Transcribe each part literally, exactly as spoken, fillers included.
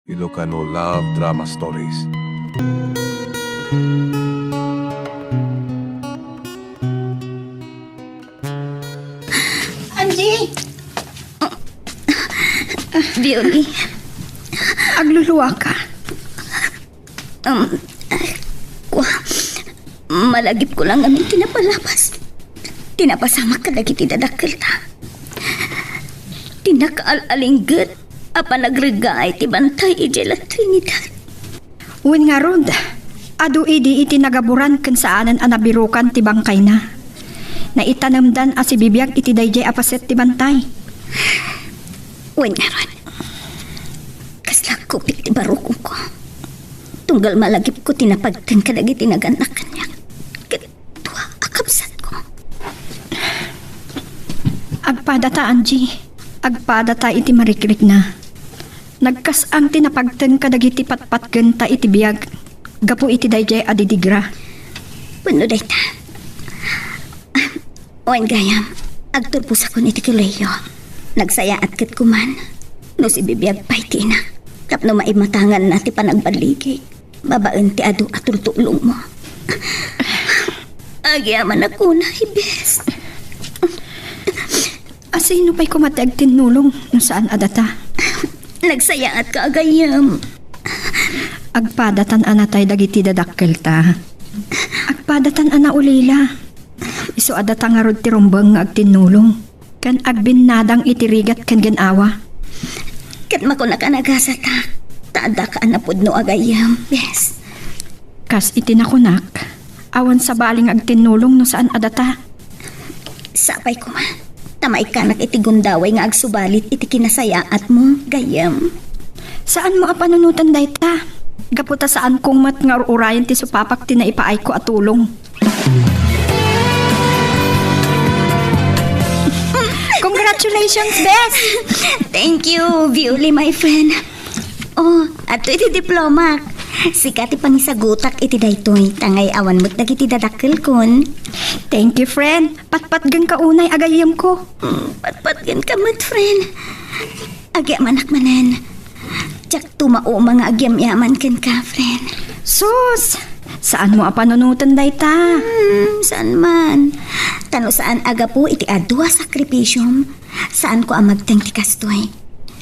Ilocano Love Drama Stories. Angie! Violi, agluluaka. Um, kwa, malagipko lang ngamin ti napalabas. Ti napasamak kadagiti dadakkelta. Ti nakaal-alingget a panagreggaay ti bantay idiay La Trinidad. Wen ngarud, adu idi iti nagaburan ken saanen a nabirukan ti bangkayna. Naitanemdan a sibibiag iti daydiay a paset ti bantay. Wen ngarud, kasla kupit ti barukongko. Tunggal malagipko ti napagteng kadagiti nagannak kaniak. Ket dua a kabsatko. Agpadata, Angie. Agpadata iti marikrikna. Nagkas-ang ti napagteng kadagiti patpatgenta iti biag gapu iti daydiay a didigra. Wenno dayta. Wen gayam, agturbosakon iti kolehiyo. Nagsayaat ket kuman no sibibiag pay ti inak tapno maimatanganna ti panagballigi babaen ti adu a tultulongmo. Agyamanak unay, bes. Asino pay koma ti agtinnulong no saan a data? Nagsayaatka, agayam. Agpadatan a natay dagiti dadakkelta. Agpadatan a naulila. Isu a data ngarud ti rumbeng nga agtinnulong ken agbinnadang iti rigat ken gin-awa. Ket makunak a nagasatak, ta addaka a napudno, agayam, bes. Kas iti nakunak, awan sabali nga agtinnulong no saan a data. Sapay koma, ta maikkanak iti gundaway nga agsubalit iti kinasayaatmo, gayam. Saanmo a panunoten dayta? Gapu ta saankon met nga ur-urayen ti supapak ti naipaayko a tulong. Congratulations, bes! Thank you, Violi, my friend. Oh, adto iti diplomak. Sika ti pangisagutak iti daytoy, ta ngay awan met dagiti dadakkelkon. Thank you, friend. Patpatgenka unay, agayemko. Mm, patpatgenka met, friend. Agyamanak manen. Diak tumauma nga agyamyaman kenka, friend. Sus! Saanmo a panunoten dayta? Hmm, saan man. Ta no saan a gapu iti adu a sakripisiom, saanko a magteng ti kastoy.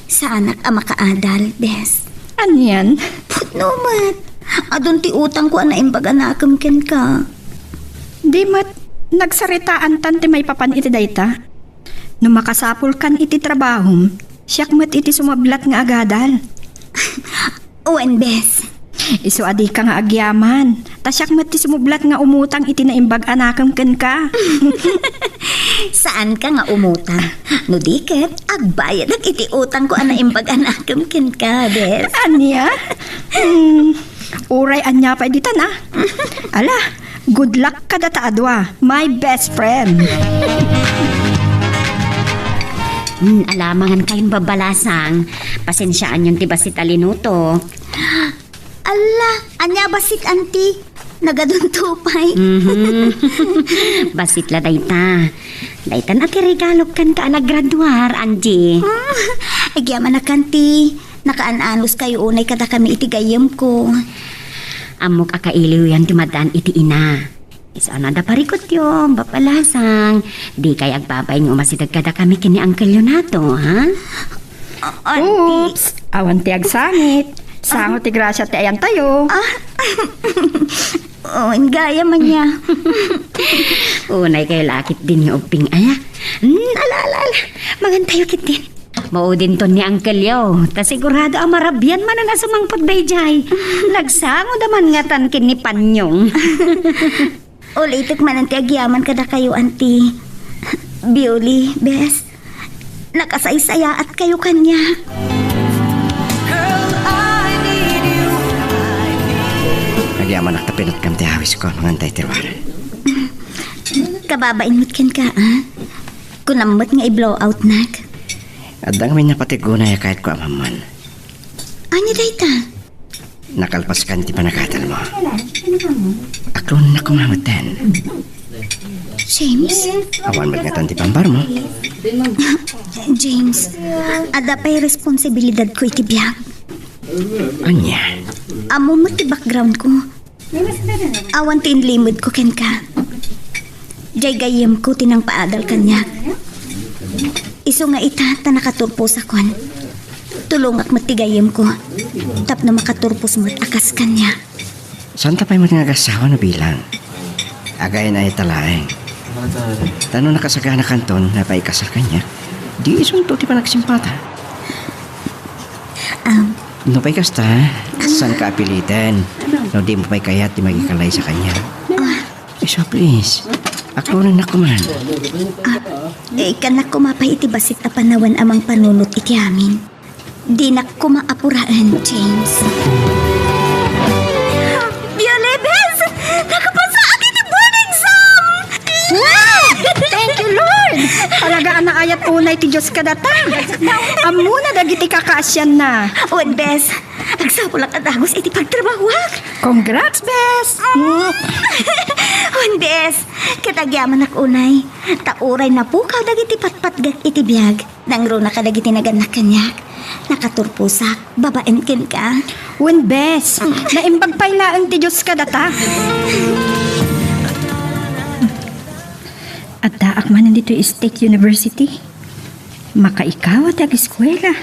Saanak a makaadal, bes. Anian? Pudno met. Adun ti utangko a naimbag a nakem kenka. Di met, nagsaritaantan ti maipapan iti dayta. No makasapulkan iti trabahom, siak met iti sumablat nga agadal. Wen, bes. Isu a dika nga agyaman, ta siak met ti sumublat nga umutang iti naimbag a nakem kenka. Saanka nga umutang. No di ket, agbayadak iti utangko a naimbag a nakem kenka, bes. Ania? Hmm, uray ania pay ditan, a. Ala, good luck kadata a dua, my best friend. Hmm, ala, mangan kayon, Babalasang. Pasensiaanyon ti bassit a linutok. Ala, ania bassit, anti? Nagadunto pay. Mhm. Bassit la dayta. Daytan a ti regalok kenka a naggraduar, Angie. Hmm, agyamanak, anti. Nakaan-anos kayo unay kadakami iti gayyemko. Ammok a kailiwyan ti madan iti ina. Isu a nada parikutyo, Babalasang. Dikay agbabain nga umasideg kadakami ken ni Uncle Leonato, ha? A-, anti. Oops! Awan ti agsangit. Sango ti grasia ti ayantayo. Ah. Oh, gayam ania. Unay kayo lakit din nga ubbing, aya. Hmm, ala, ala, ala. Mangan tayo ketdin. Maudinton ni Uncle Leo, ta sigurado a marabian manen a sumangpet daydiay. Nagsangoda man ngatan ken ni Panyong. Ulitek manen ti agyaman kadakayo, anti. Bioli, bes. Nakasaysayaat kayo kaniak. Agyamanak ta pinatkam ti awisko, mangan tayo ti ruar. Kababain met kenka, a? Kunam met nga i-blow outnak. Adda ngamin napatigunay a kayatko a mamman. Ania dayta? Nakalpaskan ti panagadalmo. Aklonnak koma metten. James? Awan met ngatan ti pambarmo. James, adda pay responsibilidadko iti biag. Ania? Ammo met ti background ko. Awan ti inlimed ko kenka. Jay gayyem ko ti nangpaadal kaniak. Isu nga ita ta nakaturposakon. Tulongak met ti gayyem ko tapno makaturpos met a kas kaniak. Saan ta pay met nga agassawa no bilang? Agayan-ayat ta laeng. Ta no nakasaganakanton nga paikasar kaniak, di isunto ti panagsimpata. Am. No pay kasta, saanka a piliten no dimo pay kayat ti makikalaysa kaniak. Ah. Isu, please. Aklonennak koma. Ah, eh, ikkannak koma pay iti bassit a panawen a mangpanunot iti amin. Dinak koma apuraen, James. Biolibes! Nakapasaak iti board exam! Wow! Thank you, Lord! Talaga a naayat unay ti Dios kadata. Ammona dagiti kakaasianna. Wen, bes, agsapulak a dagus iti pagtrabahuak. Congrats, bes! Wen, bes, ket agyamanak unay, ta uray napukaw dagiti patpatgek iti biag. Nangruna kadagiti nagannak kaniak. Nakaturposak babaen kenka. Wen, bes, naimbag pay laeng ti Dios kadata. Addaak manen ditoy State University. Makaikaw ti ageskuela.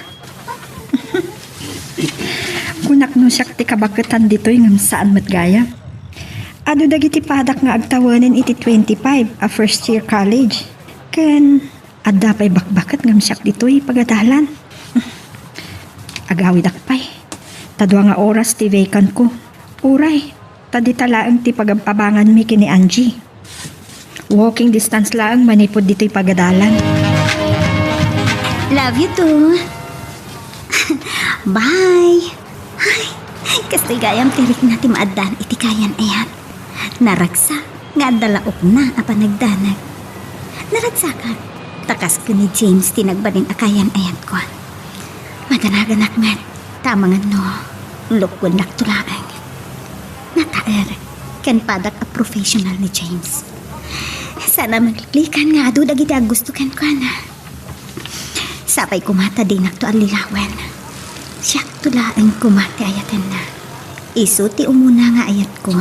Kunak no siak ti kabaketan ditoy ngem saan met gayam. Adu dagiti padak nga agtawenen iti twenty-five a first year college. Ken adda pay bakbaket ngem siak ditoy pagadalan. Agawidak pay. Ta dua nga oras ti vacant ko. Uray, ta dita laeng ti pagab-abanganmi ken ni Angie. Walking distance laeng manipud ditoy pagadalan. Love you too. Bye. Ay, kastoy gayam ti rikna ti maaddaan iti kayan-ayat. Naragsak nga adda laokna a panagdanag. Naragsakak, ta kas ken ni James ti nagbalin a kayan-ayatko. Madanaganak met, ta amangan no, lukkuennakto laeng. Nataer, ken padak a professional ni James. Saan a makliklikan nga adu dagiti aggusto kenkuana. Sapay koma ta dinakto allilawen. Siakto laeng koma ti ayatenna. Isu ti umuna nga ayatko,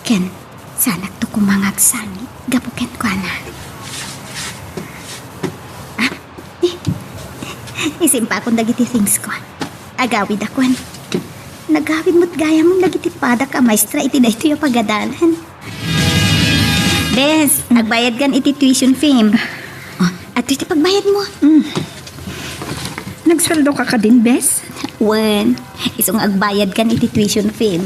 ken saanakto koma nga agsangit gapu kenkuana. Ah, eh, isimpakon dagiti things ko. Agawidakon. Nagawid met gayam dagiti padak a maestra iti daytoy a pagadalan. Bes, agbayadkan iti tuition fee. Oh, adtoy ti pagbayadmo. Mm. Nagsueldoka kadin, bes? Wen, isu nga agbayadkan iti tuition fee.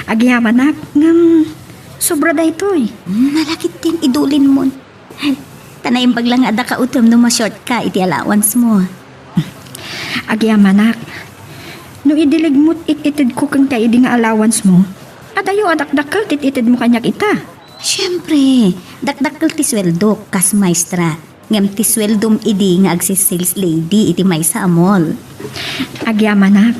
Agyamanak, ngem sobra daytoy. Hmm, nalakit din idulinmon. Ta naimbag la nga adda kautem no ma-short ka iti allowance mo. Agyamanak, no idiligmo it-itedko kenka idi nga allowance mo, adayo a dakdakkel ti it-itedmo kaniak ita. Siempre, dakdakkel ti sueldok kas maestra, ngem ti sueldom idi nga agsi-sales lady iti maysa a mall. Agyamanak,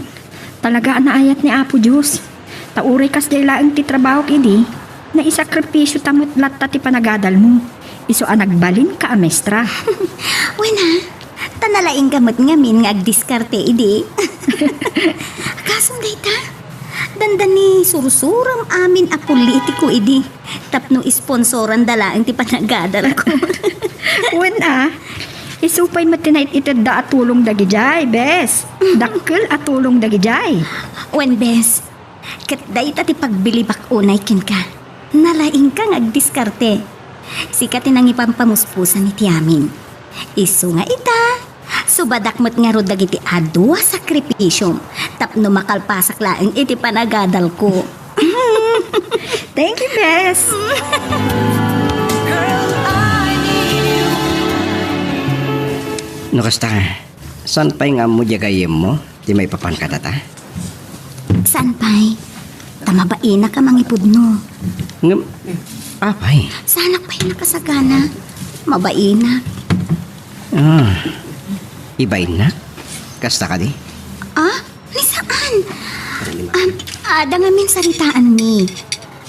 talaga a naayat ni Apo Dios. Ta uray kasdiay laeng ti trabahok idi, naisakripisio ta met latta ti panagadalmo. Isu a nagbalinka a maestra. Wen a, ta nalaingka met ngamin nga agdiskarte idi. Kasano dayta? Dandani sursuram amin a politiko idi. Tapno isponsoranda laeng ti panagadalko. Wen a, isu pay met ti naititedda a tulong dagidiay, bes. Dakkel a tulong dagidiay. Wen, bes. Ket dayta ti pagbilibak unay kenka. Nalaingka nga agdiskarte. Sika ti nangipampamuspusan iti amin. Isu nga ita, subadak met ngarud dagiti adu a sakripisiom tapno makalpasak laeng iti panagadalko. Thank you, bes. No kasta, saan pay nga ammo diay gayyemmo ti maipapan kadata? Saan pay? Ta mabainak a mangipudno. Ngem, apay? Saanak pay nakasagana. Mabainak. Ah, ibainak? Kasta kadi? Ah, ni saan? Um, adda ngamin saritaanmi.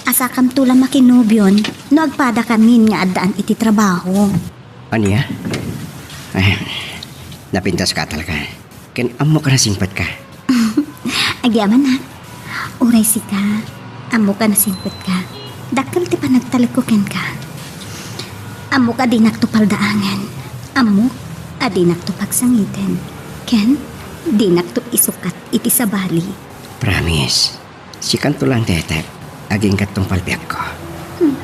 Asakamto la makinubion no agpadakamin nga addaan iti trabaho. Ania? Eh, napintaska talaga. Ken ammok a nasingpetka. Agyamanak, uray sika, ammok a nasingpetka. Dakkel ti panagtalekko kenka. Ammok a dinakto paldaangen. Ammok a dinakto pagsangiten. Ken dinakto isukat iti sabali. Promise, sikanto lang, Tetek. Aginggattong palbiagko. Hmm.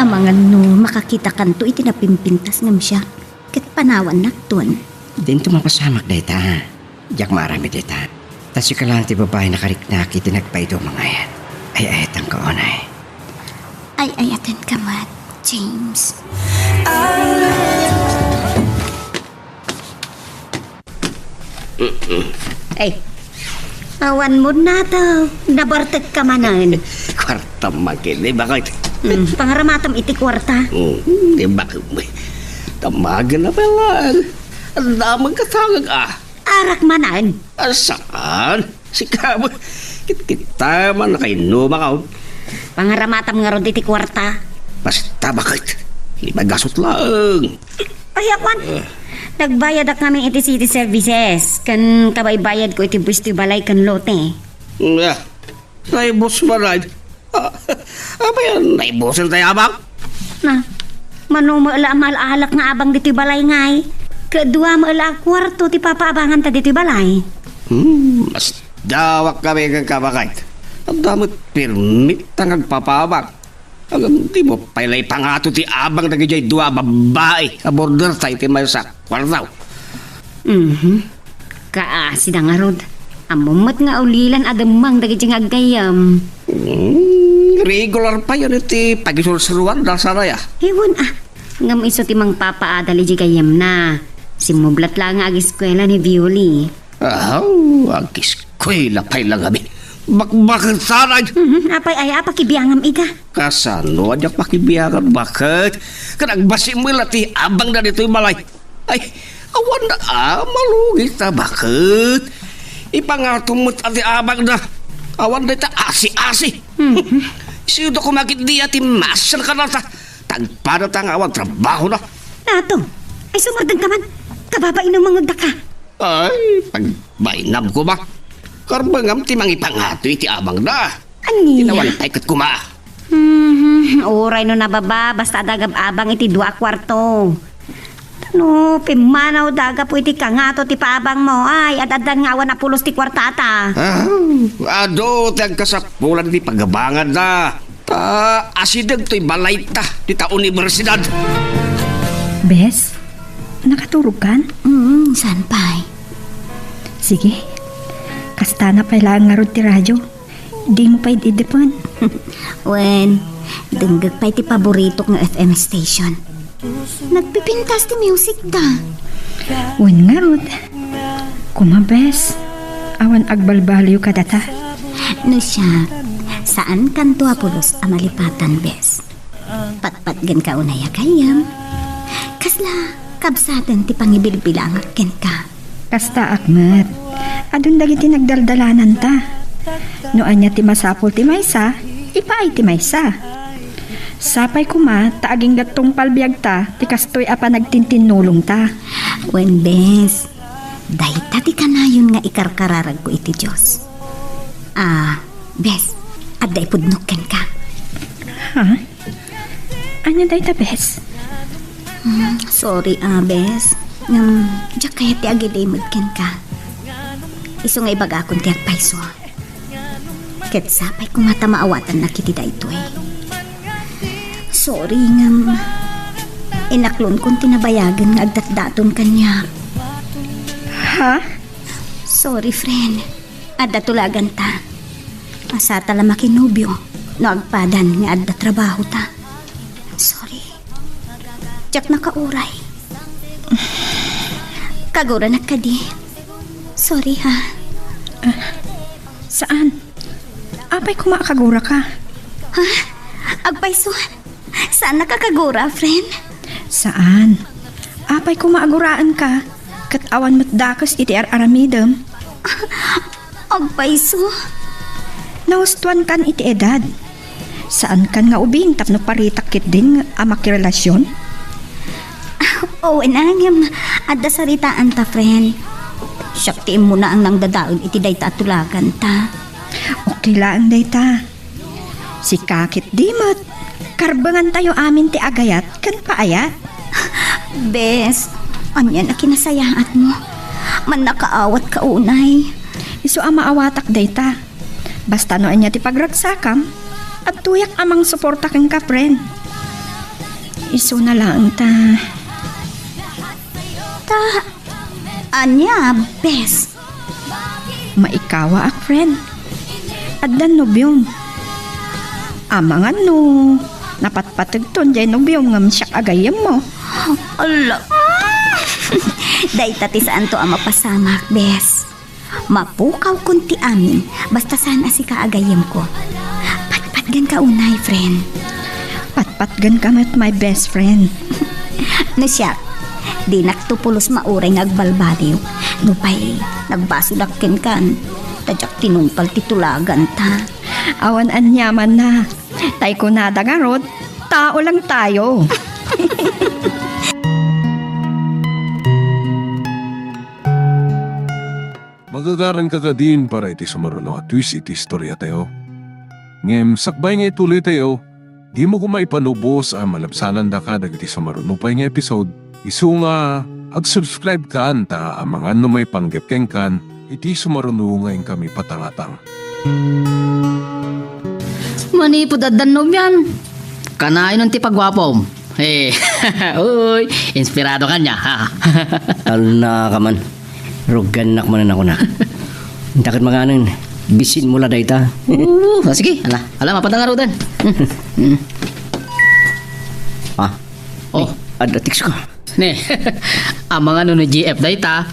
Amangan no makakitakanto iti napimpintas ngem siak, ket panawannakton. Dinto mapasamak dayta. Diak maaramid ita. Ta sika lang ti babai nakariknak iti nagpaiduma nga ayat. Ay-ayatanka unay. Ay-ayatenka met, James. Ay, awan mo na to. Nabartek ka manen. Kuarta makin, eh, bakit? Hmm, pangaramatam iti kuarta. Hmm, di bakit mo? Tamagan na pala. Ang damang katangag, ah. Arak manen. Ah, saan? Sika, kit-, kita man nakainuma ka, oh. Pangaramatam ngarud iti kuarta. Basta bakit? Ipagasot lang. Ay, awan. Eh. Nagbayadak ngamin iti city services. Ken kabaybayad ko iti buis ti balay ken lote. Nga. Naibus man, ay. Ah, apay, naibusen tayo, abang? Na, mano met la a mal-alak nga abang ditoy balay ngay? Ket dua met la a kuarto ti papaabanganta ditoy balay. Hmm, mas dawak kami ken kabakit. Adda met permit ta nga agpapaabang. Ngem di mo pay la ipangato ti abang dagidiay dua a babbai a border ta iti maysa a kuarto. Mhm. Kaasi da ngarud. Ammom met nga ulilan a demmang dagiti nga aggayyem. Hmm, regular pay iti pagisursuruanda, sana ya. Ewan, ah. Ngem isu ti mangpapaadal iti gayyemna. Simmublat la nga agiskuela ni Violi. Aw, agiskuela pay la ngamin. Bakbaket sana. Mhm, apay aya a pakibiangam ida? Kasano a diak pakibiangan, bakit? Ket agbasi met la ti abangda ditoy balay. Ay, awan na, ah, malugit ta, bakit? Ipangatom met a ti abangda. Awan dayta asi-asi. Mhm. Sino koma ket di a ti masen kanata? Tagpada ta nga awan trabaho na. Nato, ay sumardeng ka man. Kababainam mangagda ka. Ay, pagbainam koma. Karbengam ti mangipangato iti abangda. Ania? Tinawan pay ket kuma. Hmm, uray no nababa, basta adda agab-abang iti dua a kuarto. No, pimmanaw da gapu iti kangato ti paabang mo. Ay, ad-addan nga awan a pulos ti kuartata. Ah, adu ti agkasapulan iti pagabanganda. Ta, asideg toy balayta, ti ta universidad. Bes, nakaturog kan? Mm, saan pay? Sige, kastana pay laeng ngarud ti radyo. Dimo pay idipen. Wen, denggek pay ti paboritok nga F M station. Nagpipintas ti music da. Wen ngarud. Kuma, bes, awan agbalbaliw kadata. No siak, saan kanto a pulos a malipatan, bes. Patpatgen ka unay a gayyem. Kasla kabsaten ti pangibilbilangak kenka. Kastaak met. Adun dagiti nagdaldalananta. No ania ti masapul ti maysa, ipaay ti maysa. Sapay koma ta agingga tungpal biagta ti kastoy a panagtintinnulongta. Wen, bes, dayta ti kanayon nga ikarkararagko iti Dios. Ah, bes, adda ipudnok kenka. Ha? Ania dayta, bes? Hmm, sorry, ah, bes. Ngem, diak kayat ti agilimed kenka. Isu nga ibagakon ti agpayso. Ket sapay koma ta maawatannak iti daytoy. Sorry, ngem inaklonkon ti nabayagen nga agdatdaton kaniak. Ha? Sorry, friend. Adda tulaganta. Masata la makinobio no agpadan nga adda trabahota. Sorry. Diak nakauray. Kaguranak kadi. Sorry, ha. Ah, saan? Apay koma a kaguraka? Ha? Agpayso? Saan nakakagura, friend? Saan? Apay koma a guraenka? Ket awan met dakes iti ar-aramidem. Agpayso? Nahustuankan iti edad. Saankan nga ubing tapno paritak ketdin a makirelasion? Wen, ngem adda saritaanta, friend. Siak ti immuna a nangdadael iti dayta a tulaganta. Okay laeng dayta. Sika ketdi met, karbengantayo amin ti agayat ken paayat. Bes, ania a kinasayaatmo? Mannakaawat ka unay. Isu a maawatak dayta. Basta no ania ti pagragsakam, adtoyak a mangsuporta kenka, friend. Isuna laeng ta. Ta, ania, bes? Maikawaak, friend. Addan nobiom. Amangan no napatpategton jay nobiom ngem siak a gayyemmo. Ala. Dayta ti saanto a mapasamak, bes. Mapukawkon ti amin, basta saan a sika a gayyemko. Patpatgenka unay, friend. Patpatgenka met, my best friend. No siak, dinakto pulos mauray nga agbalbaliw. Nupay, nagbasolak kenkan, ta diak tinungpal ti tulaganta. Awan aniamanna. Tay kunada ngarud, tao lang tayo. Magagaranka kadin para iti sumaruno a twist iti istoriatayo. Ngem sakbay nga ituloytayo, dimo koma ipanubos a malabsanandaka dagiti sumaruno pay nga episode. Isu nga, ag-subscribe kan ta amangan no maipanggep kenkan iti sumaruno nga inkami patangatang. Manipud addan nobiam, kanayon ti paguapom. Eh, uy, inspirado ka niya, ha? Talna ka man. Rugiannak manen a kunak. Inta ket manganen, bisinmo la dayta. Oo, ah, sige, ala, ala, mapadang arudan. Hmm. Ah, oh. Ni, adda text ka. Ne, amangan no G F dayta.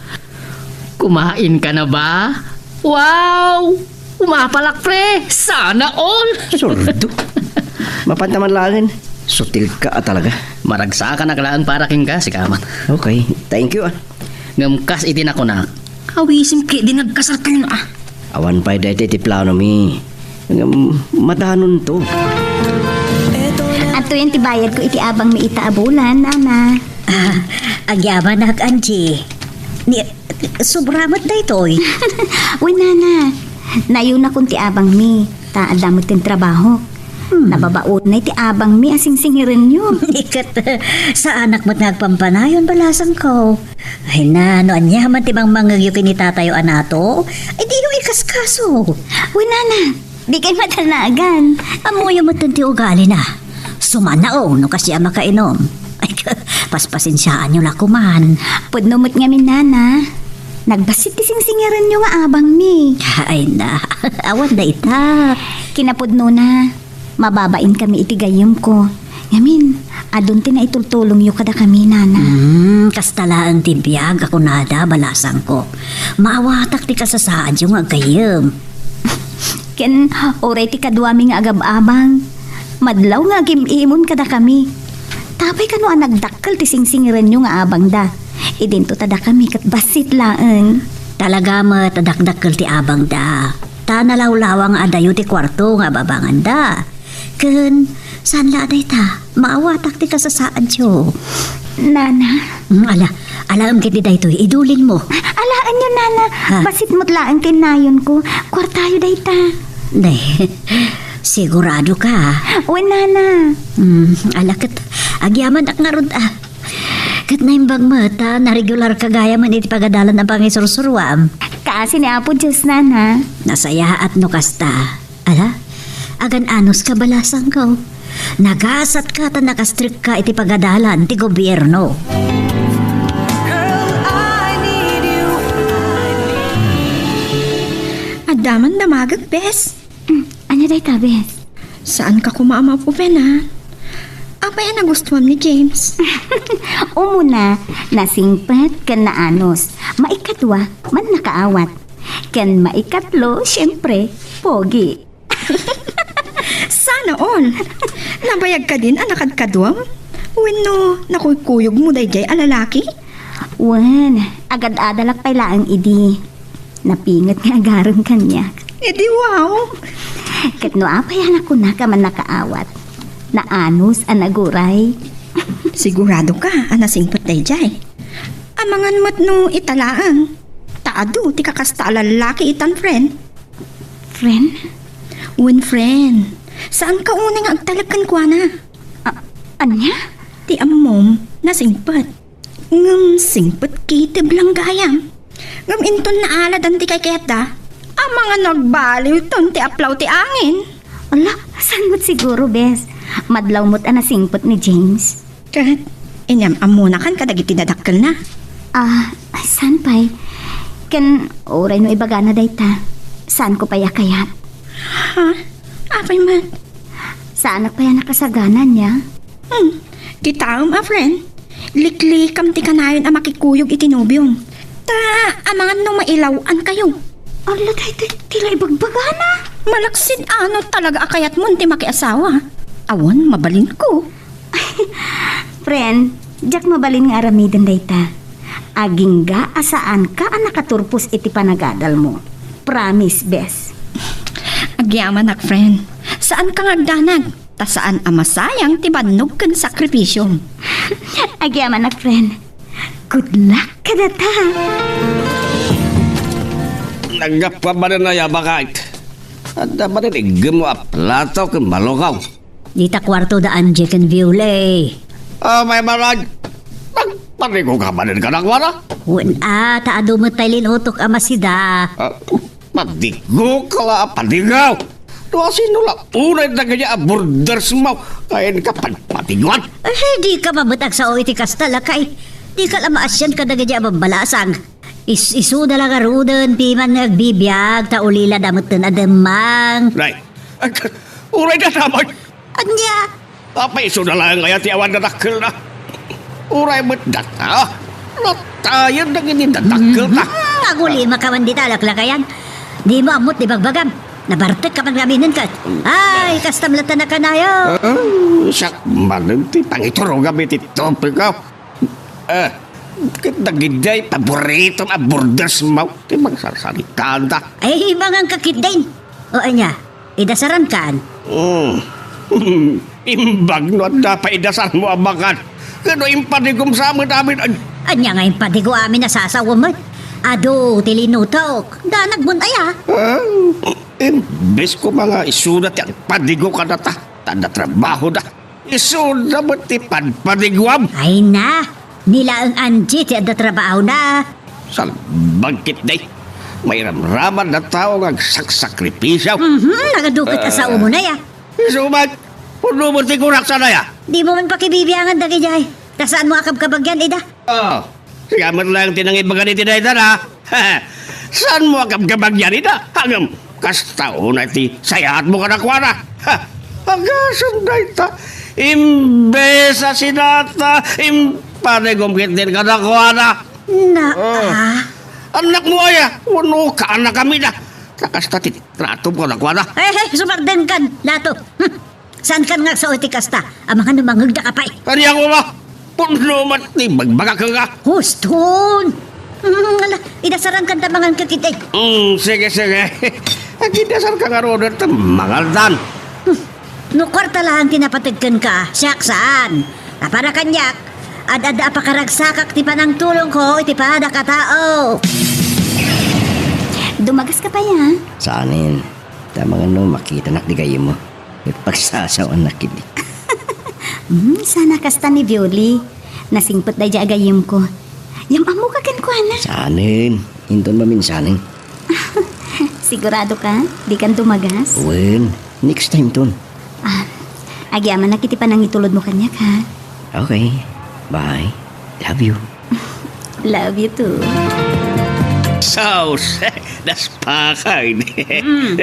Kumain ka na ba? Wow! Umapalak, pre! Sana all! Sordo. Mapanta man laengen. Sutil ka a talaga. Maragsakanak laeng para kenka, sika man. Okay. Thank you, ah. Ngem kas iti nakunak, awisim ketdi nga agkasarkayon, ah. Awan pay daytoy ti planomi. Ngem madanonto. Adtoyen ti bayadko iti abangmi ita a bulan, Nana. Ah, agyamanak, Angie. Ni, sobra met daytoy. Wen, Nana. Nayonakon ti abangmi, ta adda met ti trabahok. Hmm. Nababaonay ti abangmi a singsingirenyo. Ni ket, saanak met nga agpampanayon, balasangko. Ay na, no aniaman ti mangmangngegyo ken ni tatayo a nato, ay diyo ikaskaso. Wen, Nana, dikay madanagan. Ammoyo met ti ugalina. Sumanaw no kasdiay a makainom. Ay, paspasensiaanyo la koman. Pudno met ngamin, Nana. Nagbassit ti singsingirenyo nga abangmi. Ay na, awan dayta. Kinapudnona, mababainkami iti gayyemko. Ngamin, adun ti naitultulongyo kadakami, Nana. Hmm, kasta laeng ti biag a kunada, balasangko. Maawatak ti kasasaadyo nga aggayyem. Ken uray ti kaduami nga agab-abang, madlaw nga agim-imon kadakami. Tapay kano a nagdakkel ti singsingirenyo nga abangda. Idinto ta dakami ket bassit laeng. Talaga met a dakdakkel ti abangda. Ta nalawlawa nga adayo ti kuarto nga ababanganda. Ken, saan la a dayta, maawatak ti kasasaadyo. Nana? Mm, ala, alaem ketdi daytoy, idulinmo. Alaenyo, Nana. Ha? Bassit met laeng ken nayonko. Kuartayo dayta. Nay, sigurado ka? Wen, Nana. Mm, ala ket, agyamanak ngarud, ah. Ket naimbag met, ah, naregular ka gayamen iti pagadalan a pangisursuruam. Kaasi ni Apo Dios, Nana. Nasayaat no kasta. Ala, agan-anos ka, balasangko. Nagasatka ta nakastrekka iti pagadalan ti gobierno. Girl, I need you. Adda man damagek, bes. Mm, ania dayta, bes? Saan ka koma a mapupenan? Apay a nagustuam ni James? Umuna, nasingpet ken naanos. Maikadua, mannakaawat. Ken maikatlo, siempre, pogi. Sana all! Nabayag kadin a nakadkaduam? Wenno nakuykuyogmo daydiay a lalaki? Wen, agad-adalak pay laeng idi. Napinget nga agarem kaniak. Idi wow! Ket no apay a nakunak a mannakaawat? Naanos a naguray. Sigurado ka a nasingpet daydiay? Amangan met no ita laeng. Ta adu ti kakasta a lallaki itan, friend. Friend? Wen, friend. Saanka unay nga agtalek kenkuana. A-, ania? Ti ammom, nasingpet. Ngem singpet kitib lang gayam. Ngem inton naaladan ti kaykayatda, amangan no agbaliwton ti aplaw ti angin. Ala, saan met siguro, bes? Madlaw met a nasingpet ni James. Ket, inyam-ammonakan kadagiti dadakkelna? Ah, saan pay? Ken, uray no ibagana dayta, saanko pay a kayat. Ha? Apay met? Saanak pay a nakasagana ania? Hmm, kitaem a, friend. Liklikam ti kanayon a makikuyog iti nobiom. Ta, amangan no mailaw-ankayo. Ala, daytoy ti la ibagbagana. Malaksid a no talaga a kayatmon ti makiasawa. Awan, mabalinko. Friend, diak mabalin nga aramiden dayta. Agingga a saanka a nakaturpos iti panagadalmo. Promise, bes. Agyamanak, friend. Saanka nga agdanag. Ta saan a masayang ti bannog ken sakripisiom. Agyamanak, friend. Good luck kadata. Naggapu manen aya, baket? Adda manen iggemmo a plato ken malukaw. Dita kuarto da Angie ken Viole. Ah, may marag. Nagpadigo ka manen kadakuada? Wen a, ta adu met tay linutok a masida. Ah, padigo ka la a padigaw. No asino la unay dagiti a borders mo, kayan ka padpadiguan? Eh, di ka mamet agsao iti kasta, lakay. Di ka la maasian kadagiti a babbalasag. Is-, isuda la garuden, piman nga agbibiag, ta ulila da metten a demmang. Nay, ag-, uray da damay. Ania? Apay, isuda laeng aya ti awan dadakkelna? Uray met data. Natayen dagiti dadakkelna. Mhm. Agulima ka man dita, laklakayan. Di mo ammot di bagbagam. Nabartek ka man ngaminen ket. Ay, kastam latta nakanayo. Ah, siak manen ti pangiturogam iti topiko. Eh, ket dagidiay paboritom a borders mo ti mangsarsaritaanda. Ay, mangan ka ketdin. O ania, idasarankan? Hmm. Imbag no adda pay idasarmo a baket. Ket no impadigom sa amin-amin, an- Ania nga impadigo amin a sasawen met? Adu ti linutok. Danag mon aya? Ah, imbes koma nga isuda ti agpadigo kadata, ta adda trabahoda. Isuda met ti padpadiguam. Ay na, ni laeng Angie ti adda trabahona. Salbag ketdi. Mairamraman a tao nga agsaksakripisio. Mhm, nagadu ket a saomo na ya. Isu met, pudno met ti kurak sana ya. Di mo man pakibibiangan dagidiay. Ta saanmo a kabkabagian ida? Oh, siya met laeng ti nangibaga iti dayta, a? Saanmo a kabkabagian ida? Ngem, kasta unay ti sayaatmo kadakuada. Ha, agasem dayta, imbes a sinata, impadigom ketdin kadakuada. Na, ah. Annakmo aya, wenno kaannakamida. Ta kasta ti tratom kadakuada. Eh, eh, sumardenkan, Lato. Hmm. Saankan nga agsao iti kasta? Amangan no mangngegda ka pay. Ania koma? Pudno met ti bagbagak kenka. Huston! Mm, ala, idasarankan ta mangan ka ketdi. Mm, sige, sige. Agidasarka ngaruden ta mangaldan. Hmm. No kuarta laeng ti napateg kenka, siak saan. A para kaniak, ad-adda a pakaragsakak ti panangtulongko iti padak a tao. Dumagas ka pay, a? Saanen. Ta amangan no makitanak ti gayyemmo. Ket pagsasawanak ketdi. Hmm, sana kasta ni Violi. Nasingpet daydiay a gayyemko. Yam-ammoka kenkuana. Saanen, inton maminsanen. Sigurado ka? Dikan dumagas? Wen, next time ton. Ah, agyamanak iti panangitulodmo kaniak, ha? Okay. Bye. Love you. Love you too. Sauce! Naspakay! Mm.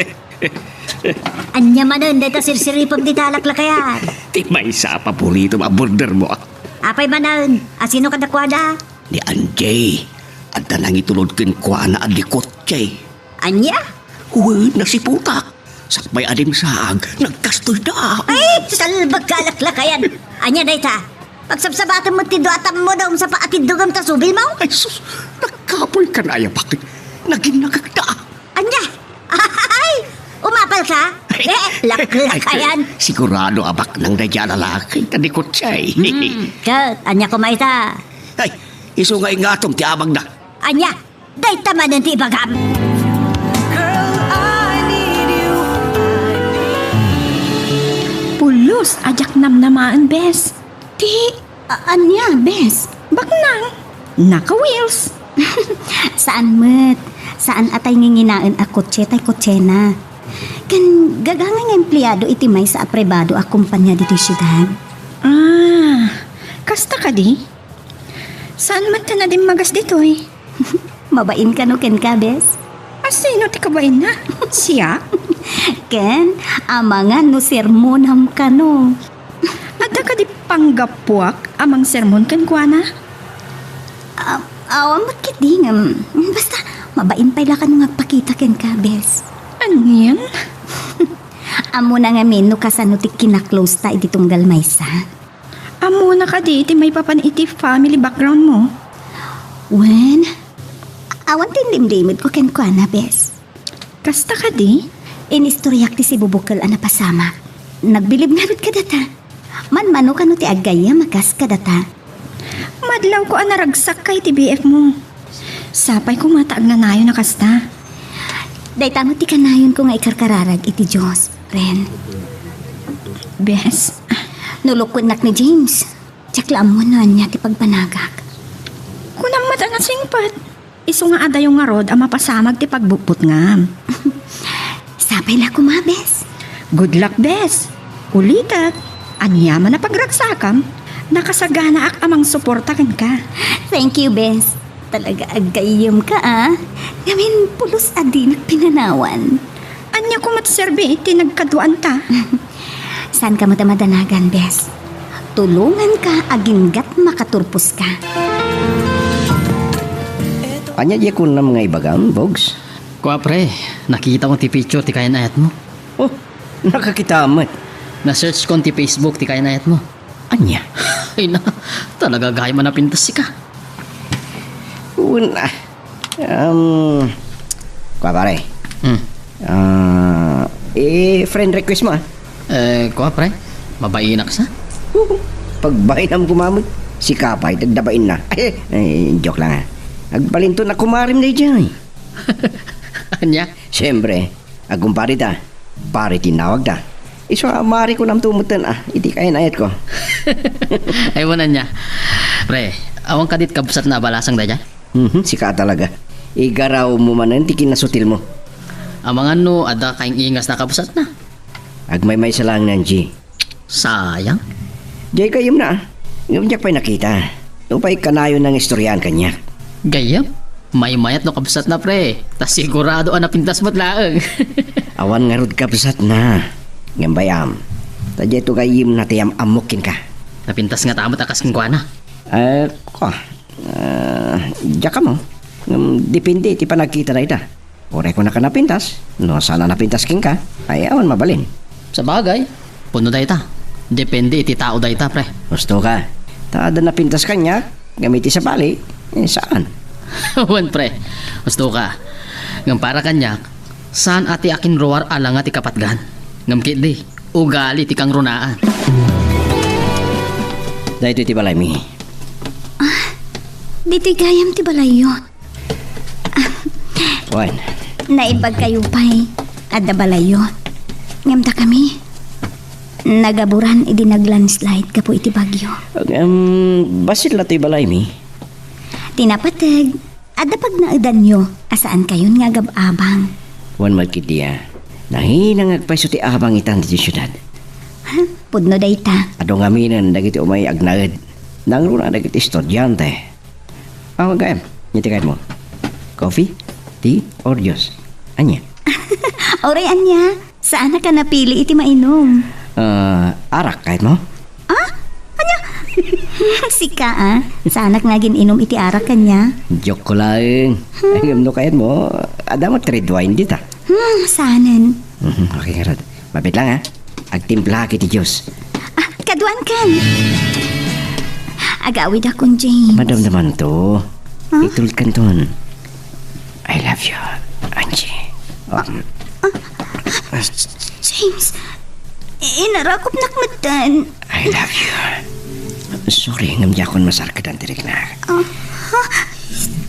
Ania manen dayta sirsiripem dita laklakayan? Ti maysa a paboritom a border mo. Apay manen, a sino kadakuada? Ni Angie. Adda nangitulod kenkuana a di kotse. Ania? Wen, nasiputak. Sakbay a dimsaag, nagkastoyda. Ay, salbag ka laklakayan. Ania dayta? Pagsabsabatem met ti dua a tammo da umsapa a tiddogem ta subilmo? Ay, sus, nagkapoy ka na, aya, bakit? Naginnagagda. Ania? Ay! Umapal ka? Eh, laklakayan. Sigurado a baknang daydiay a lalaki, ta di kotse. Hmm, ket, ania koma ita? Ay, isu nga ingatom ti abagna. Ania? Dayta manen ti ibagam. Pulos a diak namnamaen, bes. Ti A-, ania, bes? Baknang? Naka-wheels? Saan met. Saan a tay nginginaen a kotse tay kotsena. Ken gagangay nga empleado iti maysa a pribado a kompania ditoy siudad. Ah, kasta kadi? Saan met ta nadimmagas ditoy? Mabain kano kenka, bes? A sino ti kabainna? Siak? Ken, amangan no sermonam kano. Adda kadi panggapuak a mangsermon kenkuana? Ah, awan met ketdi ngem, basta, mabain pay la kano nga agpakita kenka, bes. Anian? Ammona ngamin no kasano ti kinaklose ta idi tunggal maysa. Ammona kadi ti maipapan iti family background mo? Wen, awan ti inlimlimedko kenkuana, bes. Kasta kadi? Inistoriak ti sibubukel a napasamak. Nagbilib ngarud kadata. Manmano kano ti aggayyem a kas kadata. Madlawko a naragsak ka iti B F mo. Sapay koma ta agnanayon a kasta. Dayta met ti kanayonko nga ikarkararag iti Dios, Ren. Bes? No lukuennak ni James, diak la ammo no ania ti pagbanagak. Kunam met a nasingpet. Isu nga adayo ngarud a mapasamak ti pagbutbutngam. Sapay la koma, bes. Good luck, bes. Ulitek, aniaman a pagragsakam, nakasaganaak a mangsuporta kenka. Thank you, bes. Talaga aggayyemka, a. Ngamin, pulos a dinak pinanawan. Ania koma ti serbi ti nagkaduaanta? Saanka met a madanagan, bes. Tulonganka aginggat makaturposka. Ania diay kunam nga ibagam, Bogs? Kua, pre, nakitam ti picture ti kayan-ayatmo. Oh, nakakita met. Na-searchkon ti Facebook ti kayan-ayatmo. Ania? Ay na, talaga gayam a napintas sika. Wen, ah, um, kua, pare. Hmm. Ah, eh, friend request mo, ah. Eh, kua, pre? Mabainak sa? Pagbainam koma met. Sika pay, dagdabain na. Eh, eh, joke lang, ah. Agbalinto na kumarim daydiay. Ania? Siyempre, agkumpare ta. Pare ti inawag ta. Isu a mari ko namto metten, ah, iti kayan-ayatko. Ay, wen ania. Pre, awan kadi ti kabsatna a balasang daydiay? Mhm, sika talaga. Igaraw mo manen ti kinasutil mo. Amangan no adda kaing-ingas na kabsatna. Agmaymaysa laeng, Angie. Sayang. Diay gayyemna, ah. Ngem diak pay nakita. Nupay kanayon nga istoriaan kaniak. Gayyem? Maymayat no kabsatna, pre. Ta sigurado a napintas met laeng. Awan ngarud kabsatna. Ngem bay-am, ta diayto gayyemna ti am-ammok kenka. Napintas ngata met a kas kenkuana? Eh, kua. Ah, diak ammo. Ngem depende iti panagkita dayta. Uray kunaka napintas, no saan a napintas kenka, ay awan mabalin. Sabagay, pudno dayta. Depende iti tao dayta, pre. Husto ka. Ta adda napintas kaniak, ngem iti sabali, eh, saan. Wen, pre. Husto ka. Ngem para kaniak, saan a ti akinruar a langa ti kapatgan. Ngem ketdi, ugali ti kangrunaan. Daytoy ti balaymi. Ah, ditoy gayam ti balayyo. Wen. Naimbagkayo pay. Adda balayyo. Ngem dakami, nagaburan idi naglandslide gapu iti bagyo. Ngem, bassit la toy balaymi. Ti napateg, adda pagnaedanyo a saankayon nga agab-abang. Wen met ketdi a. Nanginangag pay isu ti abang itan ditoy siudad. Ha? Pudno dayta. Adu ngaminen dagiti umay agnaed. Nangruna dagiti estudiante. Aw, gayam. Ania ti kayatmo? Coffee? Tea? Or juice? Ania? Uray ania, saanak a napili iti mainum. Ah, arak kayatmo? Ah? Ania? Sika, ah. Saanak nga agin-inum iti arak kaniak. Joke ko laeng. Hmm. Ngem no kayatmo, adda met red wine dita. Hmm, saanen. Mhm, okay, ngarud. Mabiit lang, ah. Agtimplaak iti juice. Ah, kaduankan. Agawidakon, James. Madamdamanto. Huh? Itulodkanton. I love you, Angie. Um, James, inarakupnak metten. I love you. Sorry, ngem diakon masarkedan ti riknak. Ah, ha?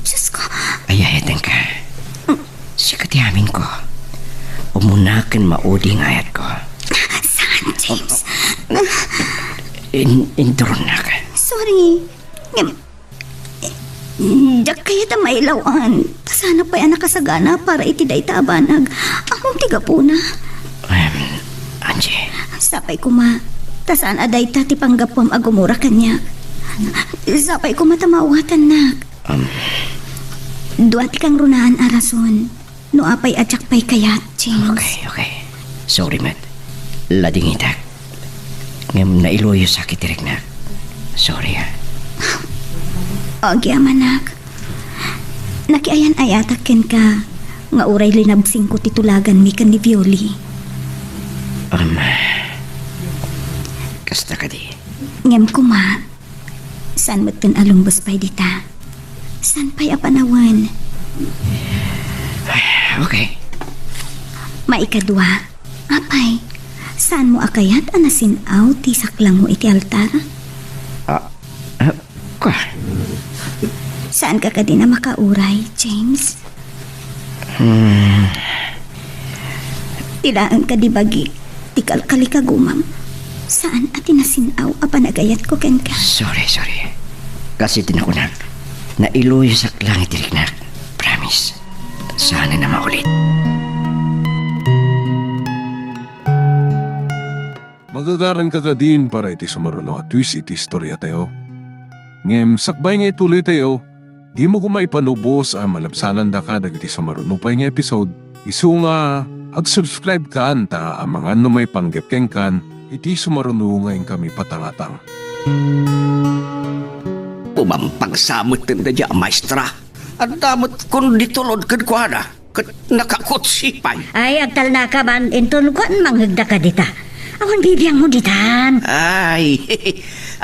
Diyos ko. Ay, ay, thank Diak ti aminko. Umuna ken maudi nga ayatko. Saan, James? In, inturonnak. Sorry. Ngem, diak kayat a mailaw-an. Ta saanak pay a nakasagana para iti dayta a banag. Ammom ti gapuna. Em, Angie. Sapay koma. Ta saan a dayta ti panggapuam a gumura kaniak. Sapay koma ta maawatannak. Um. Dua ti kangrunaan a rason. No apay a diak pay kayat, James. Okay, okay. Sorry met. Ladingitak. Ngem nailuyosak iti riknak. Sorry, ha. Agyamanak. Nakiayan-ayatak kenka nga uray linabsingko ti tulaganmi ken ni Violi. Um, kasta kadi. Ngem koma, saan metten a lumbes pay dita? Saan pay a panawen? Okay. Maikadua, apay, saanmo a kayat a nasin-aw ti saklangmo iti altar? Ah, ah, kwa? Saanka kadi a makauray, James? Hmm. Ti laeng kadi bagik ti kalkalikagumam. Saan a ti nasin-aw a panagayatko kenka. Sorry, sorry. Kas iti nakunak, nailuyosak lang iti riknak. Promise. Saan a maulit. Magagaranka kadin para iti sumaruno a twist iti istoriatayo. Ngem sakbay nga ituloytayo, dimo koma ipanubos a malabsanandaka dagiti sumaruno pay nga episode. Isu nga, ag-subscribe kan ta amangan no maipanggep kenkan iti sumaruno nga inkami patangatang. Umampagsa metten daydiay a maestra. Adda met kundi tulod kenkuana. Ket nakakutsi pay. Ay, agtalnaka man, inton kuan manghegda kadita. Awan bibiangmo ditan. Ay,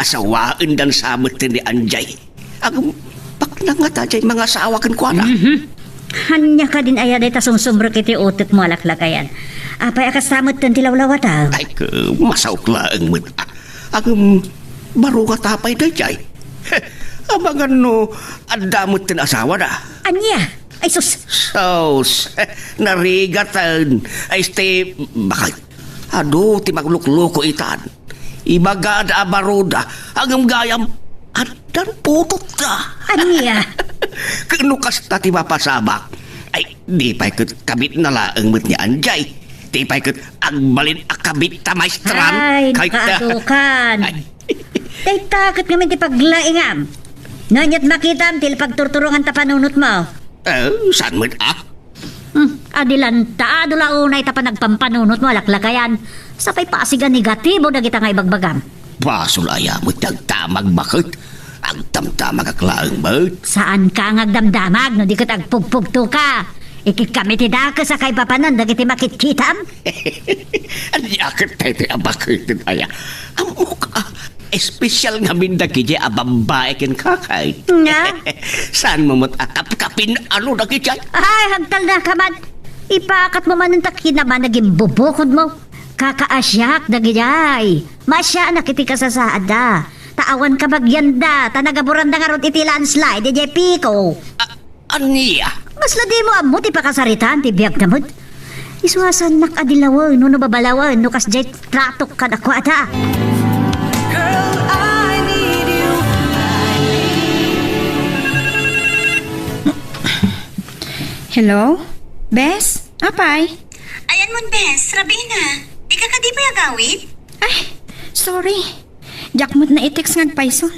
asawaendan sa met ni Anjay. Agum, baknang ngata jay mangasawa kenkuana. Mhm. Ania kadin aya dayta sumsumrek iti utekmo a laklakayan? Apay a kasta metten ti lawlawata? Ay, ke, masaok laeng met. Agum, baro ngata pay dayjay. Amangan no adda metten asawana. Ania? Ay, sus! Sus! Narigaten. Ay, este, bakit? Adu ti maglukluko itan. Ibagada a baruda, ngem gayam, addan putotda. Ania? Ket no kasta ti mapasabak, ay, di pay ket kabitna laeng met ni Anjay. Di pay ket agbalin a kabit ta maestran. Ay, kayta. Nakadukan. Ay. Dayta ket ngamin ti paglaingam. No aniat makitam ti pagturturonganta panunotmo. Eh, saan met a? Hmm, adi lanta, adu la unay ta panagpampanunotmo a laklakayan. Sapay pasig a negatibo dagita nga ibagbagam. Basol aya met ti agdamag baket. Agdamdamagak laeng met. Saanka nga agdamdamag no di ket agpugpugtoka. Ikitkam iti dakes a kaipapanan dagiti makitkitam. Ania ket daytoy a baketen aya? Ammok a, espesyal ngamin dagiti a babbai ken kakay. Nga? Saanmo met a kapkapin-ano dagiti ay? Ay, agtalnaka man. Ipakatmo manen ta kinama nagimbubukodmo. Kakaasiak dagiti ay. Maasianak iti kasasaadda. Ta awan kabagianda, ta nagaburanda ngarud iti landslide, idiay Pico. A-, ania? Kasla dimo ammo ti pakasaritaan ti biagna met. Isu a saannak a dilawen wenno babalawen no kasdiay tratok kadakuada. Girl, I need you. Hello? Bes? Apay? Ayanmon, Bes, Rabina. Dika kadi pay agawid? Ay, sorry. Diak met na-text nga agpayso.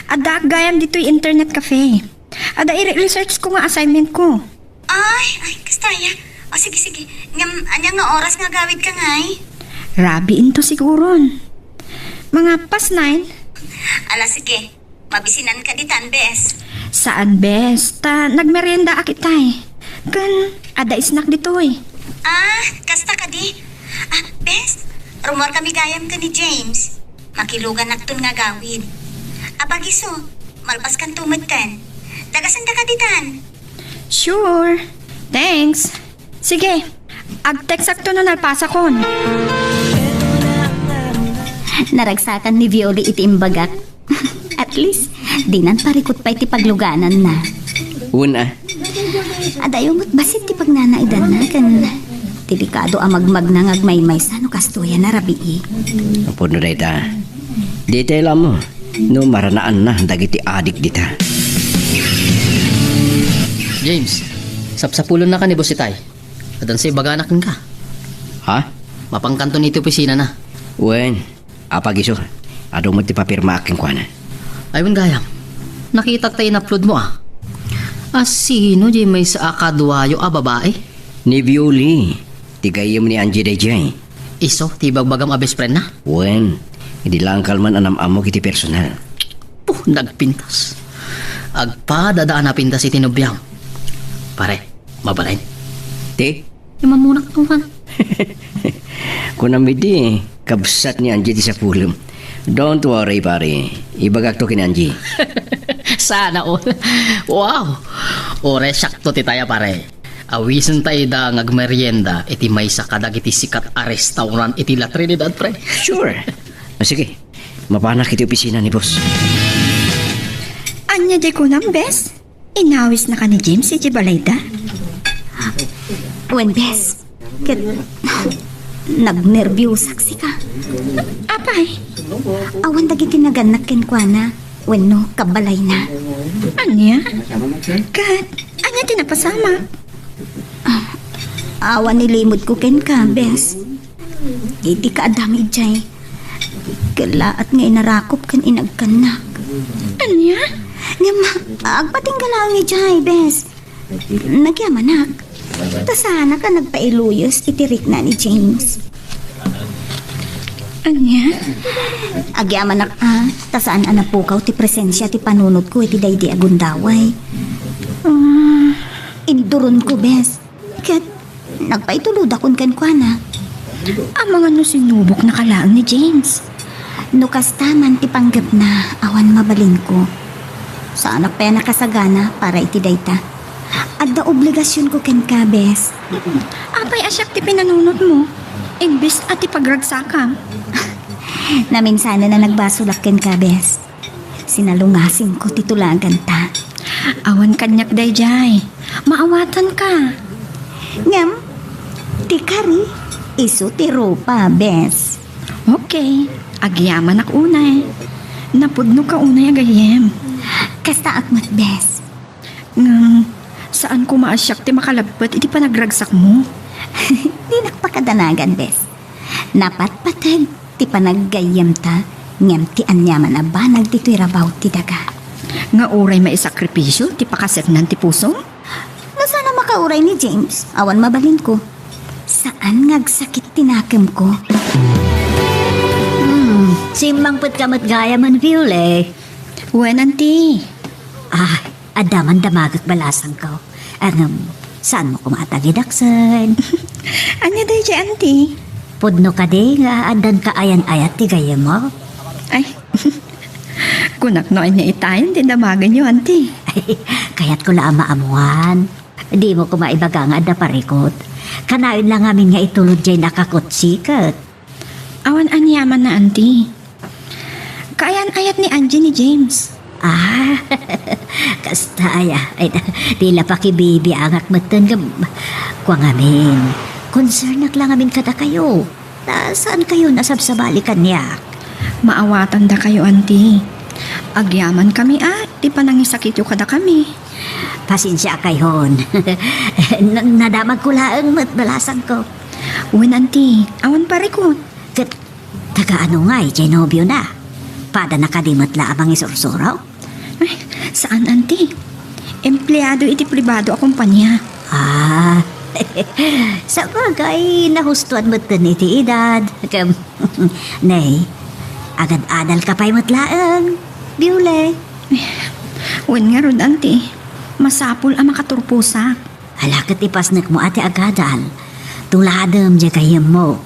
Addaak gayam ditoy internet cafe. Adda ire-research ko nga assignment ko. Ay, ay, kasta aya. O, sige, sige. Ngem, ania nga oras nga agawidka ngay? Rabii into siguron. Mga past nine. Ala, sige. Mabisinanka ditan, Bes. Saan, Bes? Ta nagmeriendaak itay. Ken, adda snack ditoy. Ah, kasta kadi. Ah, Bes, rumuarkami gayam ken ni James. Makiluganakton nga agawid. Apag-isu, malpaskanto metten. Dagasandaka ditan. Sure. Thanks. Sige, agtextakto no nalpasakon. Naragsakan ni Violi iti imbagak. At least, dinan parikut pay ti paglugananna. Una. Adayo met bassit ti pag- Nana idanna ken delikado a magmagna nga agmaymaysa no kastoy a narabii. Apo no dayta, ditay la ammo no maranaanna dagiti adik dita. James, sapsapulennaka ni Boss Itay. Addan sa ibagana kenka. Ha? Mapankanto iti opisinana. Wen, apag isu, adu met ti papirmaak kenkuana. Ay, wen gayam. Nakitak ta in-upload mo, ah. A sino diay maysa a kaduayo a babai? Ni Violi, ti gayyem ni Angie daydiay. Isu, ti ibagbagam a best friend na? Wen, idi la kalman a nam-ammok iti personal. Puh, nagpintas. Agpadada a napintas iti nobiam. Pare, mabalin. Ti? Imamunak to man. Kunam idi, kabsat ni Angie ti sapulem. Don't worry, pare. Ibagak to ken Angie. Sana all. Wow! Ore, sakto ti taya, pare. Awisen ta ida nga agmerienda iti maysa kadagiti sikat a restaurant iti La Trinidad, pre. Sure. O, sige. Mapanak iti opisina ni boss. Ania diay kunam, bes? Inawisnaka ni James iti balayda? Wen, bes. Ket nagnerbiosak sika. Apay? Awan dagiti nagannak kenkuana wenno kabbalayna. Ania? Ket ania ti napasamak? Ah, awan ni limudko kenka, bes. Iti kaadam idiay, kellaat nga inarakop ken inagkannak. Ania? Ngem, agpatingga laeng idiay, bes. Nagyamanak. Ta saanak a nagpailuyos iti rikna ni James. Ania? Agyamanak a, ta saan a napukaw ti presensia ti panunotko iti daydi a gundaway. Ah, induronko, bes. Ket nagpaitulodakon kenkuana. Amangan no sinuboknaka laeng ni James. No kasta man ti panggepna, awan mabalinko. Saanak pay a nakasagana para iti dayta. Adda obligasionko kenka, bes. Apay a siak ti pinanunotmo, imbes a ti pagragsakam? Naminsanen a nagbasolak kenka, bes. Sinalungasingko ti tulaganta. Awan kaniak daydiay. Maawatanka. Ngem, ti kari, isu ti rupa, bes. Okay. Agyamanak unay. Napudnoka unay a gayyem. Kastaak met, bes. Ngem, saan koma a siak ti makalappet iti panagragsakmo. Dinak pakadanagan, bes. Napatpateg ti panaggayyemta, ngem ti aniaman a banag ditoy rabaw ti daga. Nga uray maisakripisio ti pakaseknan ti pusom? No saan a makauray ni James, awan mabalinko. Saan nga agsakit ti nakemko. Hmm, simmangpetka met gayam, Viole. Wen, anti. Ah, adda man damagek balasangko. Ngem, saanmo koma a tagidaksen? Ania daydiay, anti? Pudno kadi nga addan kaayan-ayat ti gayyemmo? Ay, kunak no ania itayen ti damagenyo, anti. Ay, kayatko la a maammuan. Dimo koma ibaga nga adda parikut. Kanayon la ngamin nga itulod diay nakakutsiket. Awan aniamanna, anti. Kaayan-ayat ni Angie ni James. Ah, kasta aya. Ay, di la pakibibiangak metten ngem kua ngamin. Concernnak la ngamin kadakayo. Ta saan kayo nasabsabali kaniak? Maawatandakayo, anti. Agyamankami a ti panangisakityo kadakami. Pasensiakayon. Na-, nadamagko laeng met balasangko. Wen, anti, awan parikut. Ket taga ano ngay diay nobiona? Padana kadi met la a mangisursuro? Ay, saan, anti. Empleado iti pribado a kompania. Ah, sabagay, nahustoan metten iti edad. Kem, nay, agad-adalka pay met laeng, Biule. Wen ngarud, anti. Masapul a makaturposak. Ala ket ipasnekmo a ti agadal. Tuladem diay gayyemmo.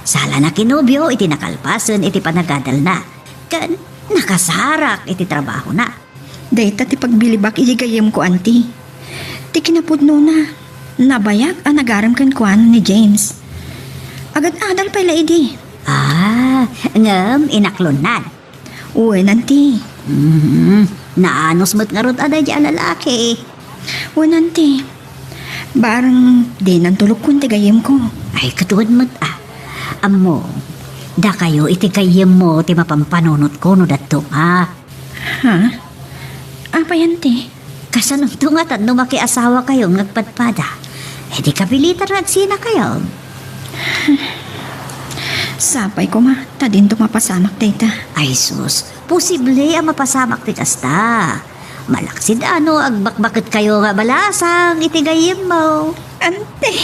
Sala nakinobio iti nakalpasen iti panagadalna. Ken nakasarak iti trabahona. Dayta ti pagbilibak iti gayyemko, anti. Ti kinapudnona, nabayag a nagarem kenkuana ni James. Agad-adal pay la idi. Ah, ngem inaklonnan. Wen, anti. Mm, naanus met ngarud a daydi a lalaki. Wen, anti. Barang dinan tulogkon ti gayyemko. Ay, katuan met, a. Ammom, dakayo iti gayyemmo ti mapampanunotko no dadduma. Ha? Apay, anti? Kasanonto ngatan no makiasawakayo nga agpadpada? E di kapilitan nga agsinakayo. Sapay koma, ta dinto mapasamak dayta. Ay sus, posible a mapasamak ti kasta. Malaksid a no agbakbaketkayo nga balasang iti gayyemmo. Anti?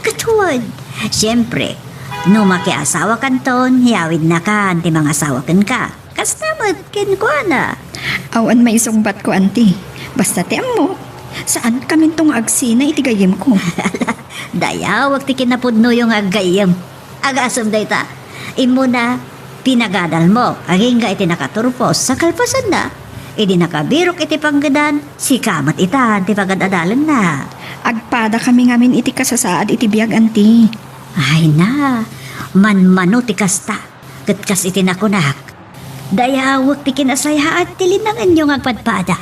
Katuan. Siempre, no makiasawakanton, yawidnakan ti mangasawa kenka. Kasta met kenkuana. Awan maisungbatko, anti. Basta ti ammok, saankaminto nga agsina iti gayyemko. Dayawek ti kinapudnoyo nga aggayyem. Agasem dayta. Immuna, pinagadalmo, agingga iti nakaturpos sa kalpasanna. Idi nakabirok iti panggedan, sika met itan ti pagad-adalenna. Agpadakami ngamin iti kasasaad iti biag, anti. Ay na, manmano ti kasta. Ket kas iti nakunak, dayawek ti kinasayaat ti linangenyo nga agpadpada.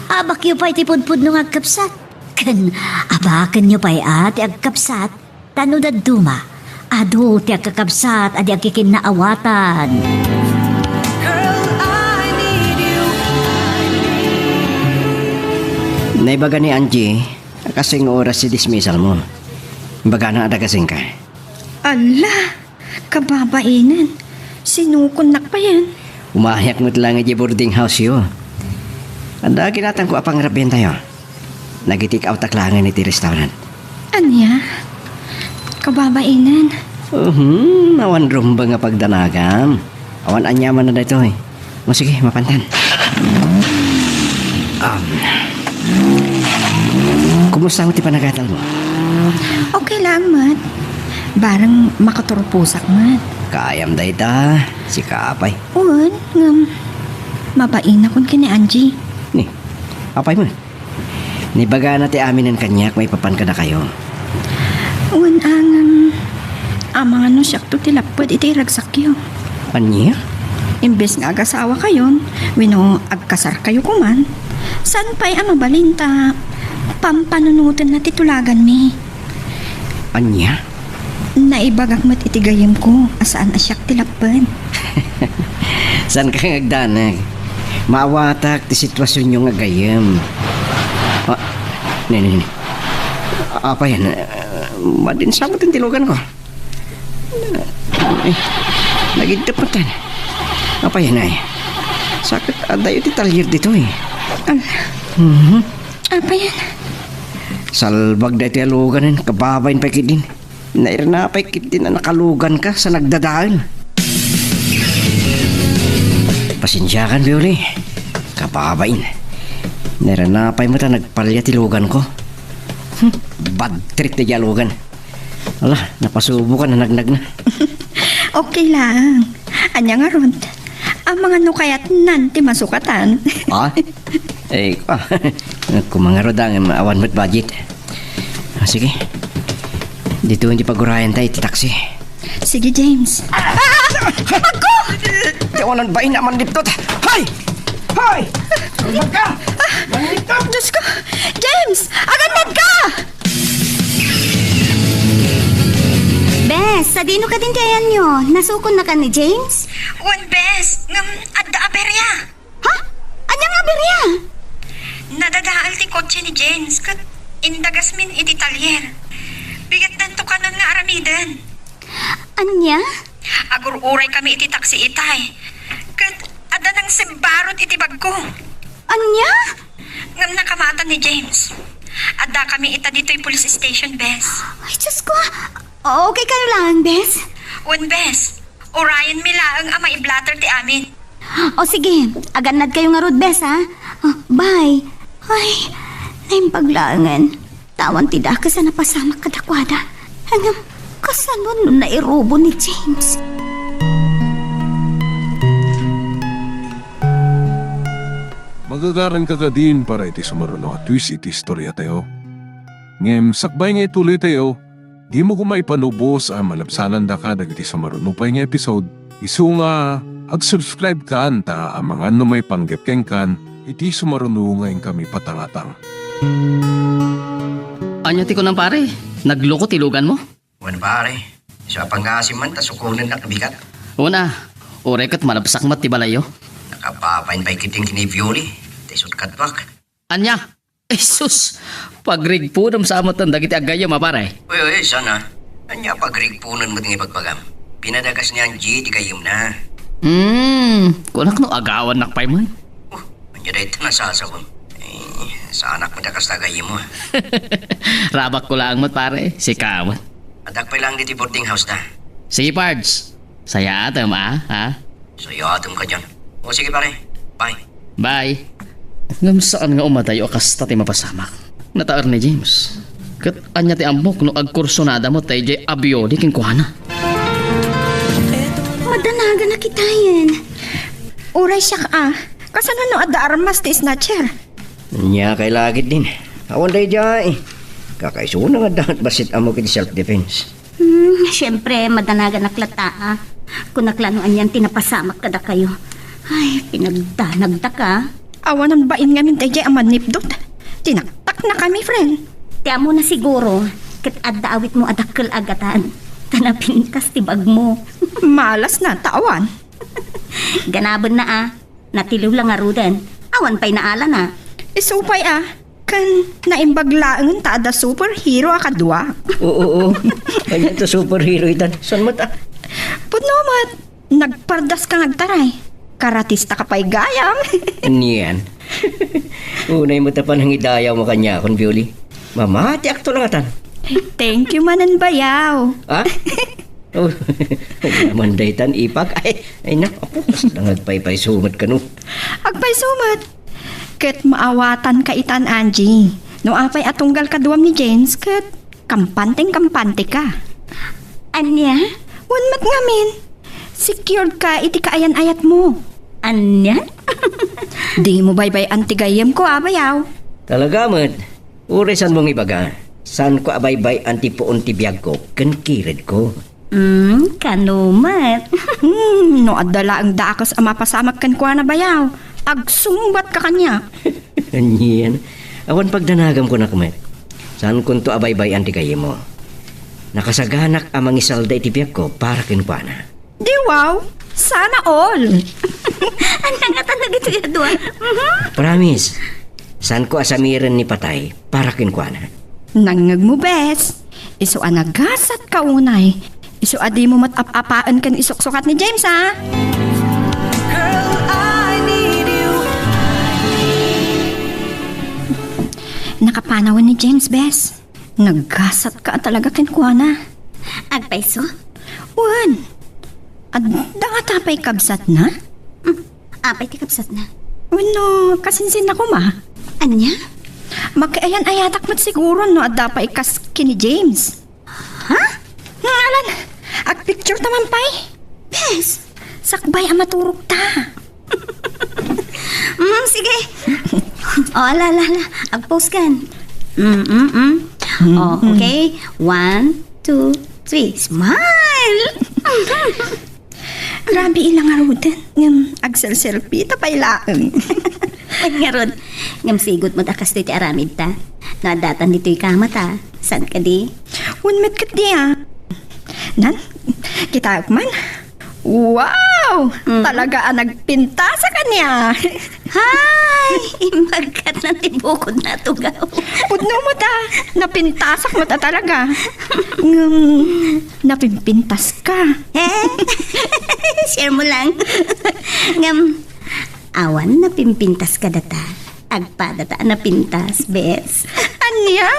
Abakyo pay ti pudpudno nga agkabsat, ken abakenyo pay a ti agkabsat, ta no dadduma, adu ti agkakabsat a di agkikinnaawatan. Naibaga ni Angie a kastoy nga oras ti dismissal mo. Imbagana a dagasenka. Ala! Kababainen, sinukonnak payen. Umayak met laeng idiay boarding house-yo. Adda kinatangko a pangrabientayo. Nagi-take out-ak laengen iti restaurant. Ania? Kababainen. Uhum, awan rumbeng a pagdanagam. Awan aniamanna daytoy. O sige, mapantan. Um, kumusta met ti panagadalmo? Okay laeng met. Barang makaturposak met. Kayam dayta, sika apay? Wen, ngem mabainakon ken ni Angie. Ni, apay met? Naibagana ti aminen kaniak maipapan kadakayo. Wen a ngem, amangan no siakto ti lapped iti ragsakyo. Ania? Imbes nga agasawakayon, wenno agkasarkayo koman, saan pay a mabalin ta pampanunotenna ti tulaganmi. Ania? Naibagak met iti gayyemko a saan a siak ti lapped. Saanka nga agdanag? Maawatak ti situasionyo nga gayyem. Ah, ne, ne, ne. Apay, ah, madinsa met ti luganko. Ay, nagidtep met. Apay, ay. Sakit, adayo ti talyer ditoy. Al- Mhm. Apay, ay. Salbag daytoy a luganen, kababain pay ketdin. Nairna pay ketdin a nakaluganka sa nagdadael. Pasensiakan, Bioli. Kababain. Nairna pay met a nagpalia ti luganko. Hmm, bad trip ti diay a lugan. Ala, napasubokan a nagnagna. Okay lang. Ania ngarud? Amangan no kayatnan ti masukatan. Ah? Eh, ah, koma ngarud a ngem awan met budget. Ah, sige. Ditoy ti pagurayanta iti taxi. Sige, James. Ah! Agko! Ti awanan bain a manliptot. Hay! Hay! Salbagka! Manliptot! Diyos ko! James! Agannadka! Bes, sadino kadin ti ayanyo? Nasukonnakan ni James? Wen, Bes. Ngem adda aberya. Ha? Ania nga aberya? Nadadael ti kotse ni James ket indagasmin iti talyer. Bigatdanto kanon nga aramiden. Ania? Agur-uraykami iti taksi itay. Ket adda nangsembarot iti bagko. Ania? Ngem nakamatan ni James. Addakami ita ditoy police station, Bes. Ay, Diyos ko. Okay kayo lang, Bes? Wen, Bes. Urayenmi laeng a maiblatter ti amin. O sige, agannadkayo ngarud, Bes, ha? O, bye. Ay, naimbag laengen. Tawan ti dakes a napasamak kadakuada. Ngem, kasano no nairubo ni James? Magagaranka kadin para iti sumaruno a twist iti istoriatayo. Ngem sakbay nga ituloytayo, dimo koma ipanubos a malabsanandaka dagiti sumaruno pay nga episode, isu nga ag-subscribe kan ta amangan no maipanggep kenkan iti sumaruno nga inkami patangatang. Ania ti kunam, pare? Nagloko ti luganmo? Wen, pare. Isu a pangngaasim man ta sukonennak bigat. Una, uray ket malabsak met ti balayyo. Nakapapain pay ketdin ken ni Violi. Ta isut' kaduak. Ania? Jesus! Pagrigpunem sa met dagiti aggayem a, pare. Uy, uy, saan a? Ania pagrigpunen met nga ibagbagam? Pinadakas ni Angie ti gayyemna. Hmm, kunak no agawannak pay man. Oh, ania dayta nasasao? Eh, saanak met a kasta gayyemmo, ah. Rabakko laeng met, pare. Sika met. Addak pay laeng ditoy boarding house da. Sige, Pards. Sayaatem, ah, ha? Sayaatem ka dian. O, sige, pare. Bye. Bye. Ngem saan nga umadayo a kasta ti mapasamak. Nataer ni James. Ket ania ti ammok no agkursunada met daydiay a Violi kenkuana? Madanagan a kitaen. Uray siak a. Kasano no adda armas ti snatcher? Ania kay la ketdin? Awan daydiay. Kakaisuna nga adda met bassit ammok iti self-defense. Hmm, siempre, madanaganak latta, ah. Kunak la no anian ti napasamak kadakayo. Ay, pinagdanagdaka. Awanan bain ngamin daydiay a mannipdut. Tinaktaknakami, friend. Ti ammona siguro, ket adda awitmo a dakkel a gatad. Ta napintas ti bagmo. Malasna, ta awan. Ganabenna, ah. Natiliw la ngaruden. Awan pay naalana. Isu pay a, ken naimbag laengen ta adda superhero a kadua. Oo, oo. Ania ti superhero itan? Saan met a? Pudno met, nagpardaska nga agtaray. Karatistaka pay gayam. Anian? Unay met a panangidayawmo kaniakon, Violi. Mamatiakto la ngatan. Thank you manen, bayaw. Ah? Oh, man daytan, ipag. Ay, ay, nak, apo, kasta nga agpaypayso met kano. Agpayso met. Ket maawatanka itan, Angie. No apay a tunggal kaduam ni James, ket kampanteng-kampanteka. Ania? Wen met ngamin, secured ka iti kaayan-ayatmo. Ania? Dimo baybay-an ti gayyemko, a, bayaw. Talaga met. Uray saanmo nga ibaga, saanko a baybay-an ti puon ti biagko ken kiredko. Hmm, kano met? Hmm, no adda laeng dakes a mapasamak kenkuana, bayaw, agsungbatka kaniak. Anian? Awan pagdanagam kunak met. Saankonto a baybay-an ti gayyemmo. Nakasaganak a mangisalda iti biagko para kenkuana. Di wow! Sana all! Ania ngatan dagitoy a dua? Mhm. Promise, saanko a samiren ni patay para kenkuana. Nangngegmo, bes. Isu a nagasatka unay. Isu a dimo met ap-apaen ken isuksukat ni James, ha? Girl, I need you. Nakapanawen ni James, bes. Nagasatka talaga kenkuana. Agpayso? Wen. Adda ngata pay kabsatna? Hmm. Apay ti kabsatna? Wenno, kasinsinna koma? Ania? Makiayan-ayatak met siguro no adda pay kas ken ni James. Ha? Hmm, alan, agpicture ta man pay? Bes, sakbay a maturogta. Mm, sige. O, ala, ala, ala. Agpose kan. Mm, mm, mm. O, okay. One, two, three. Smile! Grabe ila ngaruden. Ngem, agselselfie ta pay laeng. Ay, ngarud. Ngem sigot met a kastoy ti aramid ta. No addatan ditoy kama ta. Saan kadi? Wen met ketdi, a. Nan, kitaek man. Wow! Mhm. Talaga a nagpintasak ania. Hay! Imbag ket nan ti bukod natugaw. Pudno met a, napintasak met a talaga. Ngem, napimpintaska. Eh? Share mo lang. Ngem, awan napimpintas kadata. Agpadata a napintas, bes. Ania?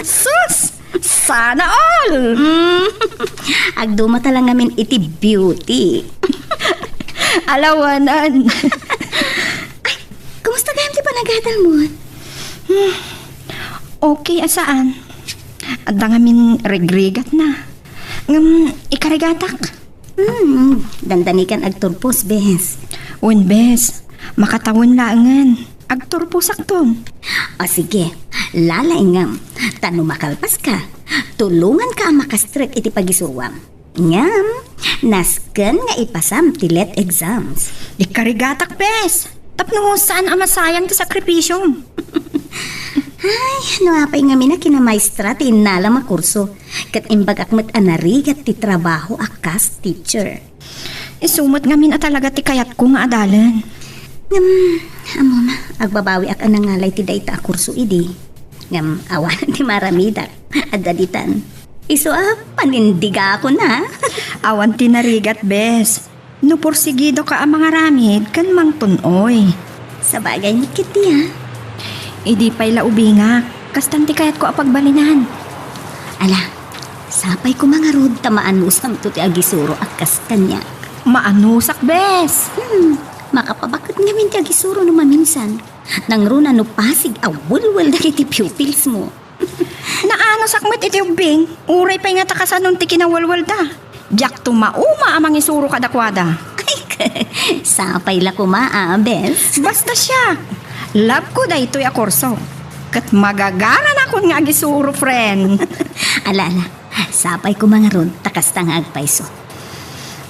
Sus! Sana all! Mm. Agdumata lang ngamin iti beauty. Alawanan. Ay, kumusta gayam ti panagadal mo? Hmm, okay a saan. Adda ngamin rigrigatna. Ngem, ikarigatak. Hmm, dandanikan agturpos, bes. Wen, bes. Makatawen laengen. Agturposakton. O sige, lalaingem. Ta no makalpaska, tulonganka a makastrek iti pagisuruam. Ngem, nasken nga ipasam ti let exams. Ikarigatak, bes. Tapno saan a masayang ti sakripisiom. Ay, no apay ngamin a kinamaestra ti innalam a kurso, ket imbagak met a narigat ti trabaho a kas teacher. Isu met ngamin a talaga ti kayatko nga adalen. Ngem, ammom, agbabawiak a nangalay ti dayta a kurso idi. Ngem, awan ti maramidak. Adda ditan. Isu a panindigakon a. Awan ti narigat, bes. No porsigidoka a mangaramid ken mangtun-oy. Sabagay met ketdi a. Idi pay la ubingak, kastan ti kayatko a pagbalinan. Ala, sapay koma ngarud ta maanusamto ti agisuro a kas kaniak. Maanusak, bes! Hmm, makapabaket ngamin ti agisuro no maminsan. Nangruna no pasig a welwel dagiti pupils mo. Naanusak met iti ubbing, uray pay nga ta kasanon ti kinawelwelda. Diakto mauma a mangisuro kadakuada. Ay, sapay la koma a, bes. Basta siak, love ko daytoy a kurso. Ket magagaranakon nga agisuro, friend. Ala, ala, sapay koma ngarud ta kasta nga agpayso.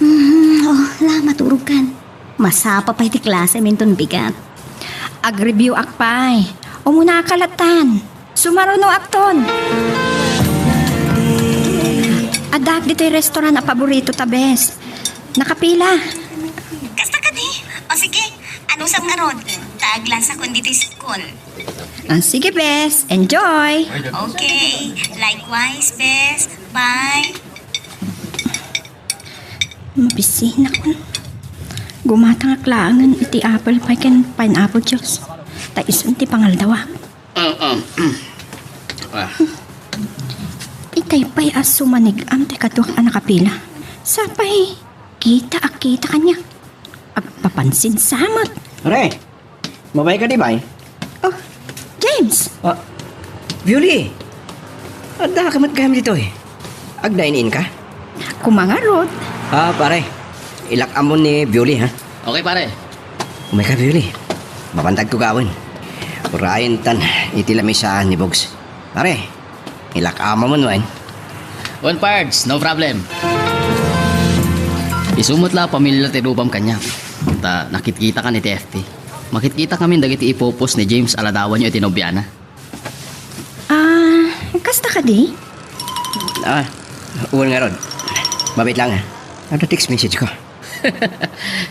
Mhm, oh, la, maturogkan. Masapa pay ti klasem inton bigat. Agreview-ak pay. Umunaka lattan. Sumarunoakton. Addaak ditoy restaurant a paborito ta, bes. Nakapila? Kasta kadi? O sige, anusam ngarud. Ta aglansakon ditoy school. Ah, sige, bes. Enjoy. Okay. Likewise, bes. Bye. Mabisinakon. Gumatangak laengen iti apple pie ken pineapple juice. Ta isun ti pangaldawak. Ah. Itay pay a sumanig-am ti kaduak a nakapila. Sapay, kita a kita kaniak. Agpapansin sa met. Are, mabain kadi, bay? Oh, James! Ah, Violi! Adda ka met gayam ditoy. Agna-in-in ka? Koma ngarud. Ah, pare. Ilak ammon ni Violi, ha? Okay, pare. Umay ka, Violi. Mapantag ko gawen. Urayen tan iti lamisa ni Bogs. Pare, ilak ammon wen. Wen, Pards, no problem. Isu met la a pamilia ti rupam kaniak. Ta nakitkitakan iti F B. Makitkita kami dagiti ipupos ni James a ladawanyo iti nobiana. Ah, kasta kadi? Ah, wen ngarud. Mabit lang, ah. Adda text message ko.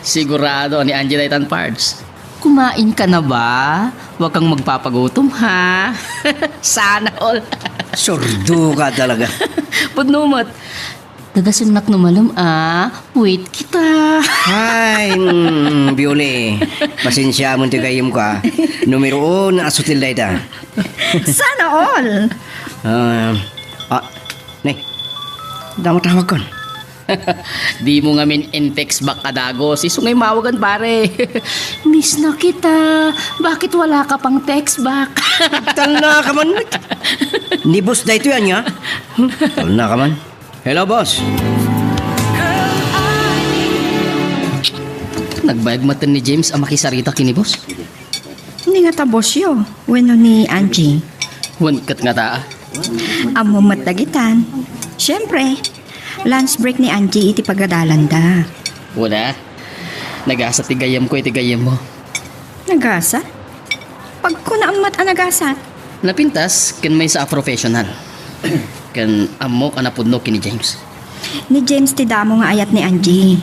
Sigurado a ni Angie daytan, Pards. Kumain ka na ba? Huwag kang magpapagutom, ha? Sana all. Sordo ka talaga. Pudno met. Taga Sunak no malem a, wait kita. Ay, mm, Biole. Pasensiamon ti gayyem ko, ah. Numero uno a sutil dayta. Sana all. Ah, ah, ne. Damo tawagkon. Dimo ngamin in-text back a dagos. Isu nga imawagan, pare. Miss na kita. Bakit wala ka pang text back? Talna ka man. Ni boss daytoy ania. Talna ka man. Hello, boss. Nagbayag maten ni James a makisarita ken ni boss. Ni nga ta bossyo, wenno ni Angie? Wen ket nga ta, ah. Ammo met dagitan. Siyempre, lunch break ni Angie iti pagadalanda. Wala. Nagasat ti gayyemko iti gayyemmo. Nagasat? Pagkunaam met a nagasat. Napintas ken maysa a professional. Ken ammok a napudno ken ni James. Ni James ti damo nga ayat ni Angie.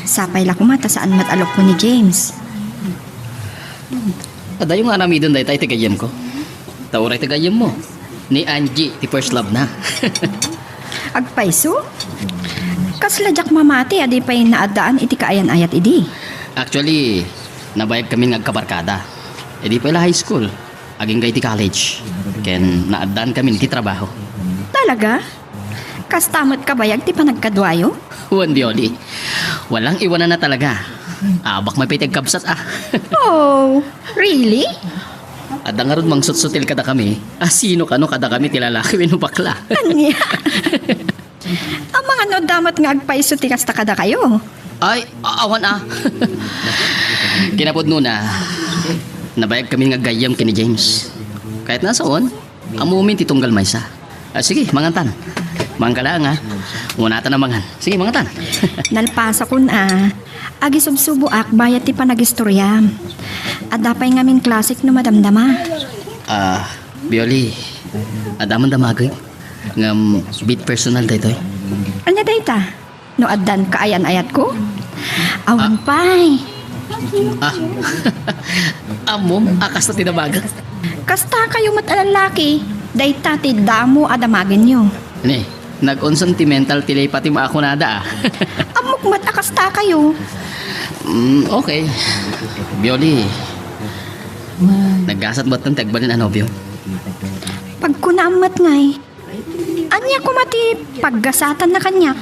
Sapay la koma ta saan met a lukko ni James. Adayo nga aramiden dayta iti gayyemko. Ta uray ti gayyemmo, ni Angie ti first love na. Agpayso? Kasla diak mamati a di pay naaddaan iti kaayan-ayat idi. Actually, nabayag kami nga agkabarkada. Idi pay la high school, agingga iti college. Ken naaddaan kami iti trabaho. Talaga? Kasta met kabayag ti panagkaduayo? Wen, Bioli. Walang iwanan na talaga. Abak may pay ti agkabsat, ah. Oh, really? Adda ngarud mangsutsutil kadakami. Ah, sino kano kadakami ti lalaki wenno bakla? Ania? Amangan no adda met nga agpayso ti kasta kadakayo? Ay, a-, awan, ah. Kinapudnona, nabayag kami nga aggayyem ken ni James. Kayatna a saon, ammomin ti tunggal maysa. Ah, sige, mangantan. Mangkalaang, ah. Unatan a mangan. Sige, mangantan. Nalpasakon, ah. Agisubsuboak bayat ti panagistoryam. Adda pay ngamin classic no madamdama. Ah, Bioli, adda man damagek. Ngem, bit personal daytoy. Ania dayta? No addan kaayan-ayatko? Awan pay. Ah. Ammom a kasta ti damagek? Kasta kayo met a lallaki, dayta ti damo a damagenyo. Ni, nag-unsentimental ti lepa ti makunada, ah. Ammok met a kasta kayo. Mm, okay. Bioli, naggasat met ti agbalin a nobio. Pagkunaam met ngay. Ania koma ti paggasatanna kaniak?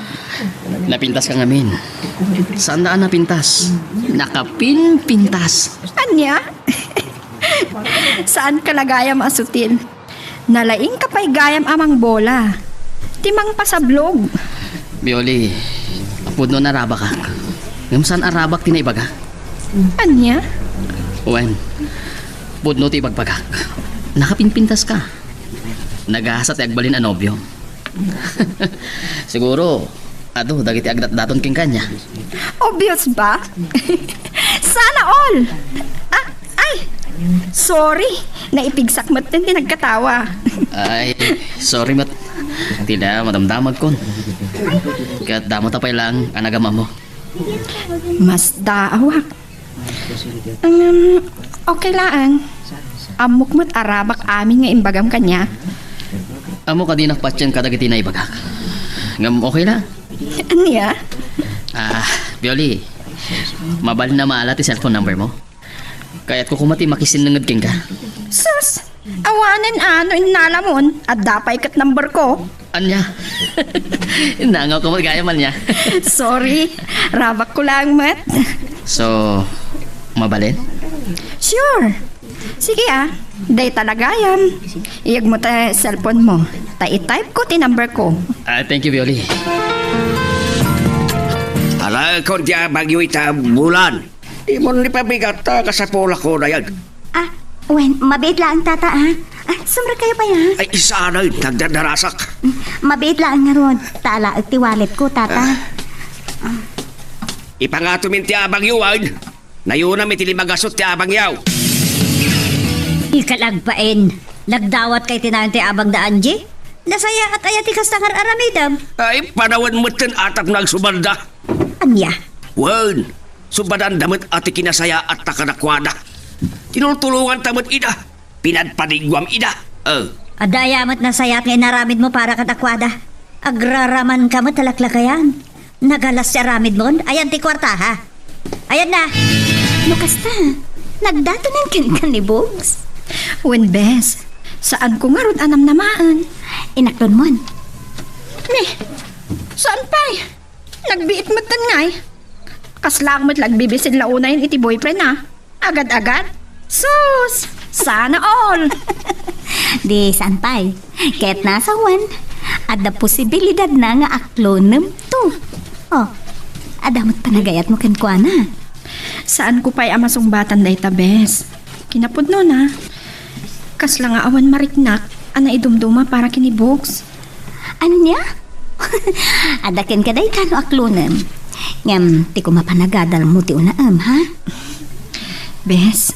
Napintas ka ngamin. Saan a napintas? Nakapinpintas. Ania? Saan ka la gayam a sutil? Nalaing ka pay gayam a mangbola. Ti mangpasablog. Bioli, pudno a rabakak. Ngem saan a rabak ti naibaga? Ania? Wen, pudno ti ibagbagak. Nakapinpintas ka. Nagasa ti agbalin a nobio. Siguro, adu, dagiti agdatdaton kenka ania. Obvious ba? Sana all! Ah, ay! Sorry, naipigsak met ti nagkatawa. Ay, sorry met. Ti da, madamdamagkon. Ket damo ta pay lang a nagamamo. Masdaawak. Um, okay laeng. Ammok met a rabak amin nga imbagam kaniak. Ammok a dinak patien kadagiti naibagak. Ngem okay la. Ania? Ah, Bioli, mabalin a maala ti cellphone number mo. Kayatko koma ti makisinnanged kenka. Sus! Awanen a no innalamon, adda pay ket number ko. Ania? Nangaw ka met gayam ania? Sorry, rabak ko lang met. So, mabalin? Sure. Sige ah, dayta la gayam. Iyegmo ta cellphone mo, ta i-type ko ti number ko. Ah, thank you, Bioli. Alaekon ti abagyo ita, Bulan. Dimon ni pabigat ta kasapulak ko dayan. Ah, wen, mabiit laeng, tata, ah. Ah, sumrek kayo pay, ah. Ay, isa na yun, nagdadarasak. Mabiit laeng ngarud, ta alaek ti wallet ko, tata. Ah. Ipangato min ti abang yu, wen. Nayuna mi ti limagasut ti abang yaw. Ikalag paen, nagdawat kay tinayon ti abang da Angie? Nasayaat aya ti kasta nga ar-aramidem? Ay, panawen metten atap nga agsubanda. Ania? Wen, subadanda met a ti kinasayaat ta kadakuada. Tinultulonganta met ida. Pinadpadiguam ida. Oh. Adda aya met nasayaat nga inaramidmo para kadakuada? Agraraman ka met a laklakayan. Nagalas ti aramidmon? Ayan ti kuarta, ha? Ayan na. No kasta, nagdatonen kenka ni Bugs? Wen, bes. Saanko ngarud a namnamaen. Inaklonmon. Ni, saan pay? Nagbiit met ngay. Kasla met la agbibisin la unayen iti boyfriend na. Agad-agad? Sus! Sana all! Di saan pay. Ket nasawen, adda posibilidadna nga aklonem to. Oh, adda met panagayatmo kenkuana. Saanko pay a masungbatan dayta, bes. Kinapudnona, kasla nga awan mariknak a naidumduma para ken ni Bugs. Ania? Adda kenka dayta no aklonem. Ngem, ti koma panagadalmo ti unaem, ha? Bes,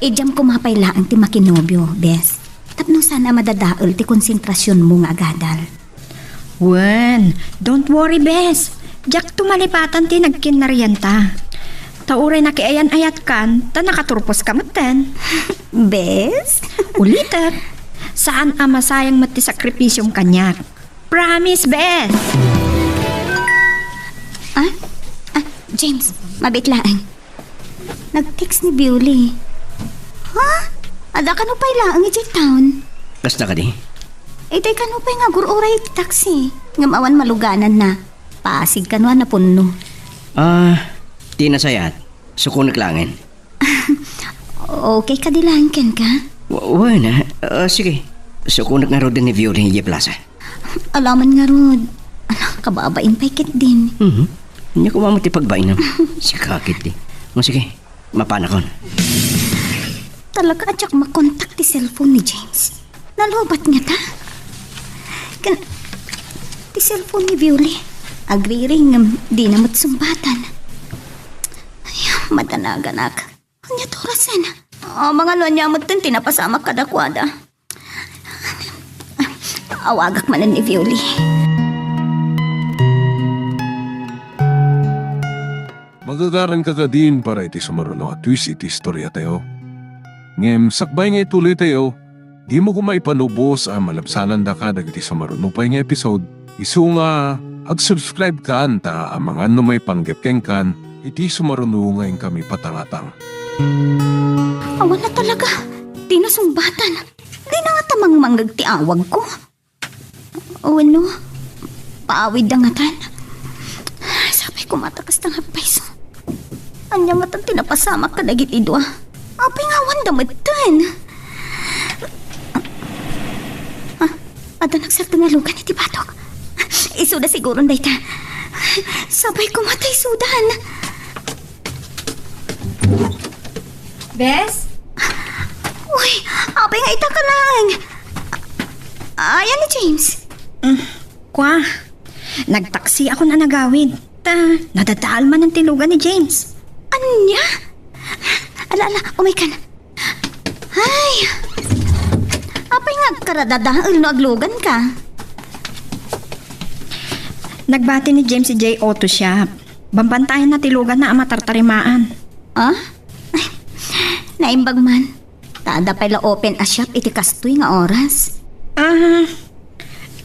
idiam koma pay laeng ti makinobio, bes. Tapno saan a madadael ti konsentrasionmo nga agadal. Wen, don't worry, bes. Diak to malipatan ti nagkinnarianta. Ta uray nakiayan-ayatkan, ta nakaturposka metten. Bes? Ulitek, saan a masayang met ti sakripisiom kaniak. Promise, bes! Ah? Ah, James, mabiit laeng. Nag-text ni Bioli. Ha? Adda kano pay laeng idiay town? Kasta kadi? Itay kano pay nga agur-uray iti taxi. Ngem awan malugananna. Pasig kano a napunno. Ah, ti nasayaat. Sukonek laengen. Okay kadi laeng kenka? Wa-, wen, ah. Ah, sige. Sukonek ngaruden ni Bioli idiay plaza. Alaman ngarud. Ala, kababain pay ketdin. Mhm. Ania koma met ti pagbainam? Sika ketdi. O, sige. Mapanakon. Talaga a diak makontak ti cellphone ni James. Nalobat ngata? Ken, ti cellphone ni Bioli. Agriring ngem dina met sungbatan. Ay, madanaganak. Ania ti orasen? Ah, mangalo ania metten ti napasamak kadakuada. Awagak manen ni Violi. Magagaranka kadin para iti sumaruno a twist iti istoriatayo. Ngem sakbay nga ituloytayo, dimo koma ipanubos a malabsanandaka dagiti sumaruno pay nga episode, isu nga ag-subscribe kan ta amangan no maipanggep kenkan iti sumaruno nga inkami patangatang. Awan na talaga. Di nasungbatan. Di na ngata mangmangngeg ti awagko. Wenno, paawidda ngatan. Sapay koma ta kasta nga agpayso. Ania ngatan ti napasamak kadagiti dua? Apay nga awanda metten? Ah, adda nagsardeng nga lugan iti batok. Isuda siguron dayta. Sapay koma ta isudan. Bes? Uy, apay nga ita ka laeng. Ayan ni James. Mm, kua, nagtaksiakon a nagawid. Ta, nadadaal manen ti lugan ni James. Ania? Ala, ala, umaykan. Ay, apay nga agkaradadael no agluganka? Nagbati ni James idiay auto shop. Bambantayanna ti luganna a matartarimaan. Ah? Naimbag man. Ta adda pay la open a shop iti kastoy nga oras. Ah,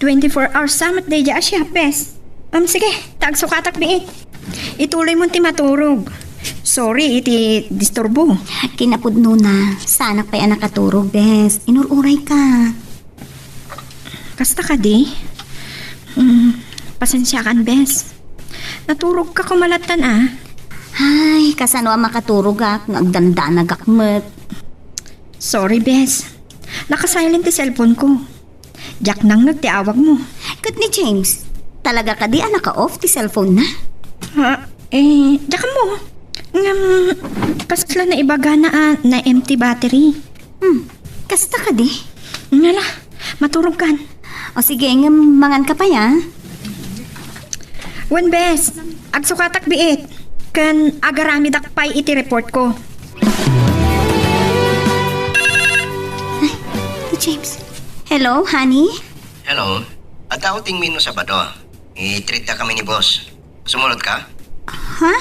twenty-four hours sa met daydiay a shop, bes. Um, sige, ta agsukatak biit. Ituloymon ti maturog. Sorry iti disturbo. Kinapudnona, saanak pay a nakaturog, bes. Inur-urayka. Kasta kadi? Mm, pasensiakan, bes. Naturogka koma lattan, a. Ay, kasano a makaturogak nga agdandanagak met? Sorry, bes. Naka-silent ti cellphone ko. Diak nangngeg ti awagmo. Ket ni James, talaga kadi a naka-off ti cellphone na? Ha? Eh, diak ammo. Ngem, kasla naibagana a na-empty battery. Hmm, kasta kadi? Ngala, maturogkan. O sige, ngem manganka pay, a. Wen, bes, agsukatak biit. Ken agaramidak pay iti report ko. Ay, ni James. Hello, honey? Hello. Adda outing mi no Sabado. I-treat da kami ni boss. Sumurot ka? Ha?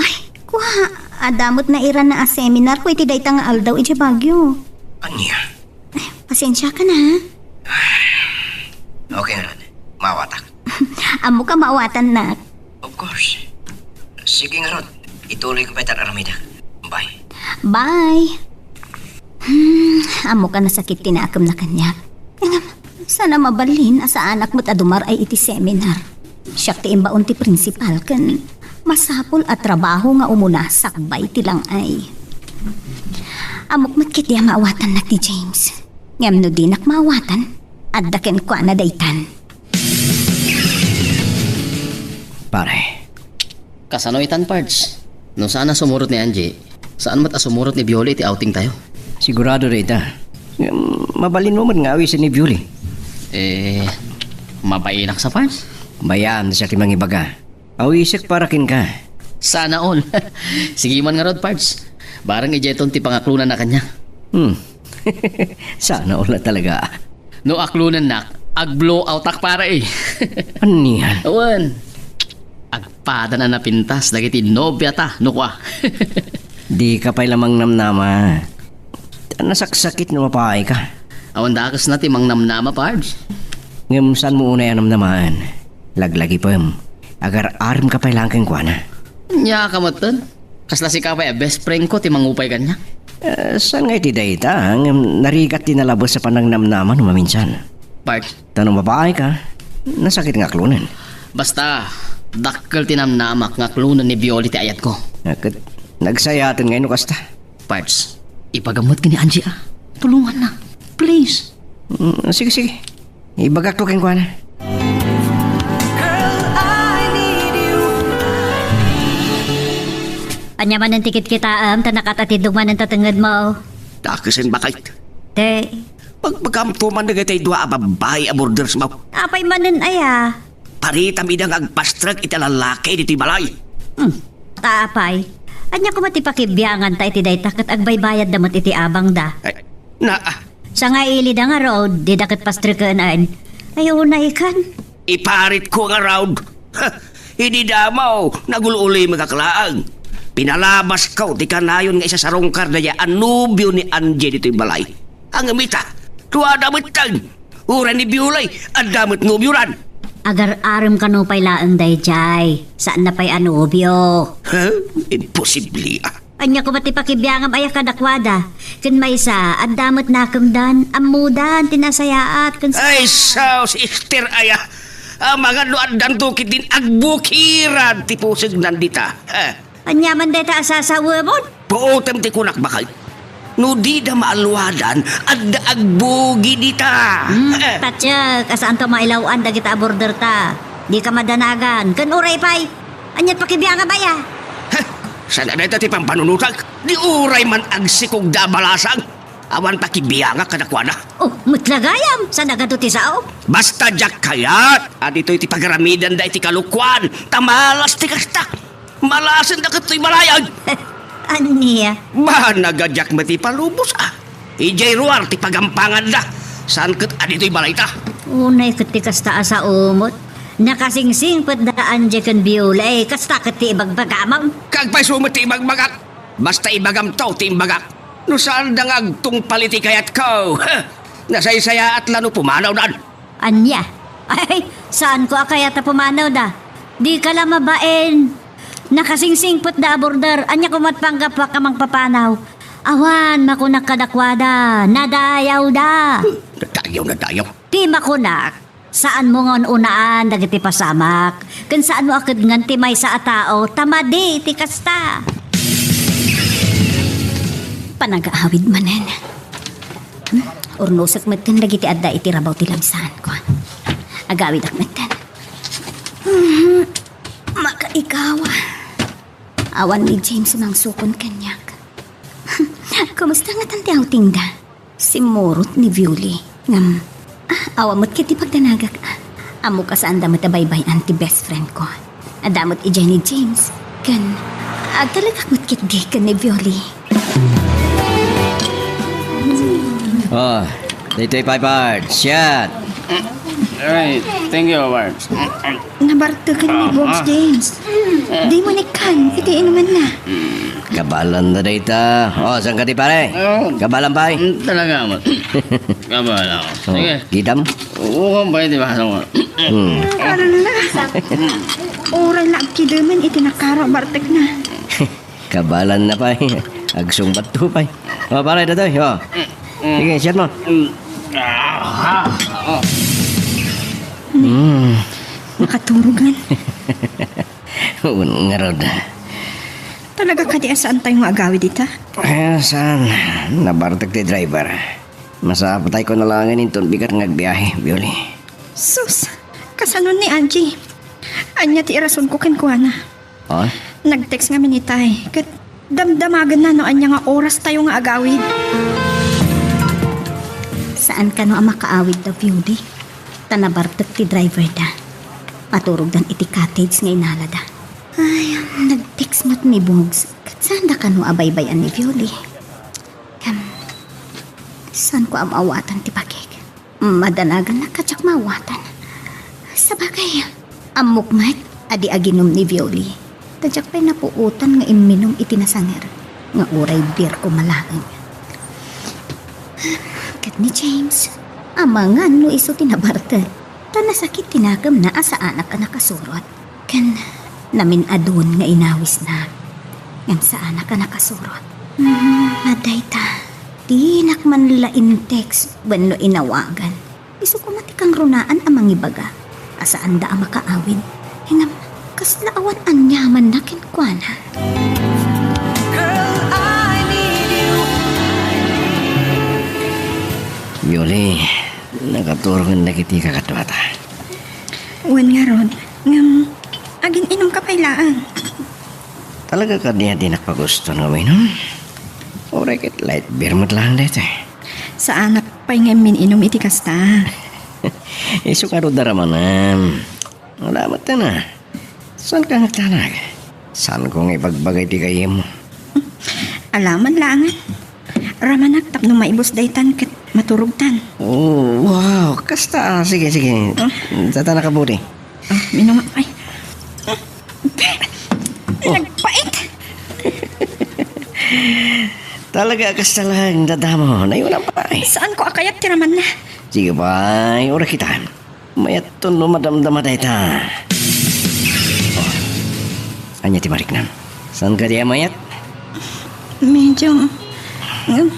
Ay, kua, adda met nairanna a seminar ko iti dayta nga aldaw idiay Baguio. Ania? Ay, pasensiakan, ha? Okay ngarud. Maawatak. Ammoka maawatannak. Of course. Sige ngarud. Ituloyko pay ti ar-aramidak. Bye. Bye. Hmm, ammoka nasakit ti nakemna kaniak. Ngem, saan a mabalin a saanak met a dumar-ay iti seminar. Siak ti imbaon ti principal ken masapul a trabaho nga umuna sakbay ti lang-ay. Ammok met ketdi a maawatannak ni James. Ngem no dinak maawatan, adda kenkuana daytan. Pare. Kasano itan, Pards? No saan a sumurot ni Angie, saan met a sumurot ni Violi iti outing tayo? Sigurado dayta. Ngem, mabalinmo met nga awisen ni Violi. Eh, mabainak sa, Pards? Bayaan, siak ti mangibaga. Awisek para kenka. Sana all. Sige man ngarud, Pards. Bareng idiayton ti pangaklonanna kaniak. Hmm. Sana all talaga. No aklonennak, ag-blow outak, pare, eh. Ania? Awan. Agpadan a napintas dagiti nobiata, no kua. Dika pay la mangnamnama. Nasaksakit no mapaayka. Awan dakesna ti mangnamnama, Pards. Ngem saanmo unay a namnamaen. Laglagipem. Agar-aremka pay laeng kenkuana. Ania ka metten? Kasla sika pay a best friend ko ti mangupay kaniak. Eh, saan nga iti dayta, ngem narigat ti nalabes a panangnamnama no maminsan. Pards. Ta no mapaayka, nasakit nga aklonen. Basta, dakkel ti namnamak nga aklonen ni Violi ti ayatko. Ah, ket nagsayaten ngay no kasta. Pards, ibagam met ken ni Angie a. Tulonganna. Please. Mm, sige, sige. Ibagakto kenkuana. Ania manen ti kitkitaem, ta nakatatiddog manen ta tengngedmo? Dakesen, baket. Te. Pagpagamto man dagiti dua a babbai a murders mo. Apay manen aya? Paritam ida nga agpastrek iti lallaki ditoy balay. Hmm. Ta apay, ania koma ti pakibianganta iti dayta ket agbaybayadda met iti abangda? Ay, na, ah. Sangailida ngarud, dida ket pastreken. Ay, unay kan. Iparitko nga raud. Ha! Idi damo, nagul-ulimekak laeng. Pinalabasko ti kanayon nga isasarungkar daydiay a nobio ni Angie ditoy balay. Ngem ita, no adda metten. Uray ni Biolay, adda met nobionan. Agar-arem kano pay laeng daydiay. Saanna pay a nobio. Ha? Imposible, ah. Ania koma ti pakibiangam aya kadakuada? Ken maysa, adda met nakemdan, ammodan ti nasayaat ken sa- Ay, sus, Ester aya! Amangan no addanto ketdin agbukiran ti pusegnan dita. Eh. Ania man dayta a sasawemon? Puotem ti kunak, baket. No dida maaluadan, adda agbugi dita. Hmm, eh. Patiek, a saanto mailaw-an dagita a borderta. Dika madanagan, ken uray pay. Aniat pakibiangam aya? Heh, saan a dayta ti pampanunotak? Di uray man agsikogda a balasang. Awan pakibiangak kadakuada. Oh, met la gayam, saan a gapu ti sao? Basta diak kayat a ditoy ti pagaramidanda iti kalokuan, ta malas ti kasta. Malasenda ket toy malayan. Ania? Banag a diak met ipalubos, ah. Idiay ruar ti pagampanganda. Saan ket a ditoy balayta? Unay ket ti kasta a sao met. Nakasingsingpetda Angie ken Biolay, kasta ket ti ibagbagamon. Kaagpayso met ti ibagbagak. Basta ibagamto ti imbagak. No saanda nga agtungpal iti kayatko, nasaysayaat la no pumanawdan. Ania? Ay, saanko a kayat a pumanawda. Dika la mabain. Nakasingsingpetda a border. Ania koma't panggapuak a mangpapanaw? Awan, makunak kadakuada. Nadayawda. Nadayaw, nadayaw. Ti makunak, saanmo nga un-unaan dagiti pasamak, ken saanmo a kedngan ti maysa a tao ta madi ti kasta. Panagaawid manen. Hmm? Urnosek metten dagiti adda iti rabaw ti labsanko. Agawidak metten. Hmm. Makaikaw. Awan ni James mangsukon kaniak. Kumusta ngatan ti outingda? Simmurot ni Violi. Ngem, ah, awan met ket ti pagdanagak, ah. Ammok a saanda met a baybay-an ti best friend ko. Adda met idiay ni James. Ken, agtalekak met ketdi ken ni Violi. Oh, daytoy pay, Bart. Siak. Ay, thank you, Bart. Nabarteken ni Bogs James. Dimo ni kan iti inumanna. Kabaelanna dayta. Oh, saan ka ti pare? Oh. Kabaelan pay? Mm, talaga, Amat. Kabaelan ako. Oh, sige. Kitam? Oo, pay, di ba? Hmm. Ala. Uray la agkidemen iti nakaro a bartekna. Kabaelanna pay. Agsungbatto pay. Oh, pare, daytoy. Oh. Sige, siatmo. Hmm. Nakaturogan. Ngarud. Talaga kadi a saantayo nga agawid ita? Eh, saan? Nabartek ti driver. Masapatayko na laengen inton bigat nga agbiahe, Violi. Sus! Kasano ni Angie? Ania ti irasonko kenkuana? Oh? Nag-text ngamin itay, ket damdamagenna no ania nga orastayo nga agawid. Saan kano a makaawid da, Violi? Ta nabartek ti driver da. Maturogdan iti cottage nga inalada. Ay, nag-text met ni Bogs. Ket saanda kano a baybay-an ni Violi? Kem, saanko a maawatan ti bagik? Madanagannak a diak maawatan. Sabagay, ammok met a di aginum ni Violi. Ta diak pay napuotan nga imminum iti nasanger nga uray beer koma laeng. Ket ni James, amangan no isu ti nabartek, ta nasakit ti nakemna a saanak a nakasurot. Ken namin-adun nga inawisna, ngem saanak a nakasurot. Hmm, adayta, dinak man la in-text wenno inawagan. Isu koma ti kangrunaan a mangibaga a saanda a makaawid. Ngem kasla awan aniamanna kenkuana. Girl, I need you. Violi, nakaturog dagiti kakaduata. Wen ngarud, ngem agin-inumka pay laeng. Talaga kadi a dinak pagusto nga uminum? Uray ket light beer met laeng daytoy. Saanak pay nga immin-inum iti kasta. Isu ngarud a ramanem. Wala met na. Saanka nga agdanag? Saanko nga ibagbaga iti gayyemmo? Alaman laengen. Ramanak tapno maibus daytan ket Maturogtan. Oh, wow. Kasta, ah, sige, sige. Ah. Data na kabuti. Ah, minum-, ay. Ah, pe-, Oh. Nagpait. Talaga, kasta lang, dadamo. Nayuna pa, eh. Saan ko a kayat ti ramanna? Sige, bay. Ura kita. Mayat no madamdama dayta. Oh. Ania ti mariknam? Saan ka di mayat? Medyo, mm,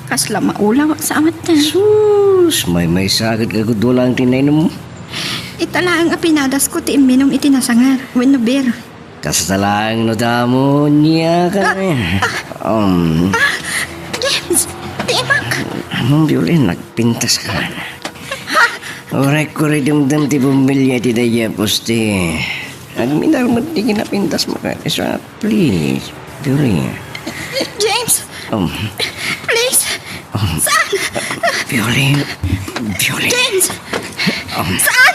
kasla maulaw sa amat. Sus, maymaysa ket gagudulang ti nainum. Ita laeng a pinadas ko ti imminum iti nasangar, wenno beer. Kasta laeng no damo, nia ka. Ah, ah. Um. Ah, James, tiimak. Anong Violin, nagpintas ka man? Uray ko rin dumdum ti bumbilya ti daydiay a poste. Agminarmet ti kinapintas mo ka. Isa, please, Violin. James, Um. Please. Um. Saan? Violin. Violin. James! Um. Saan?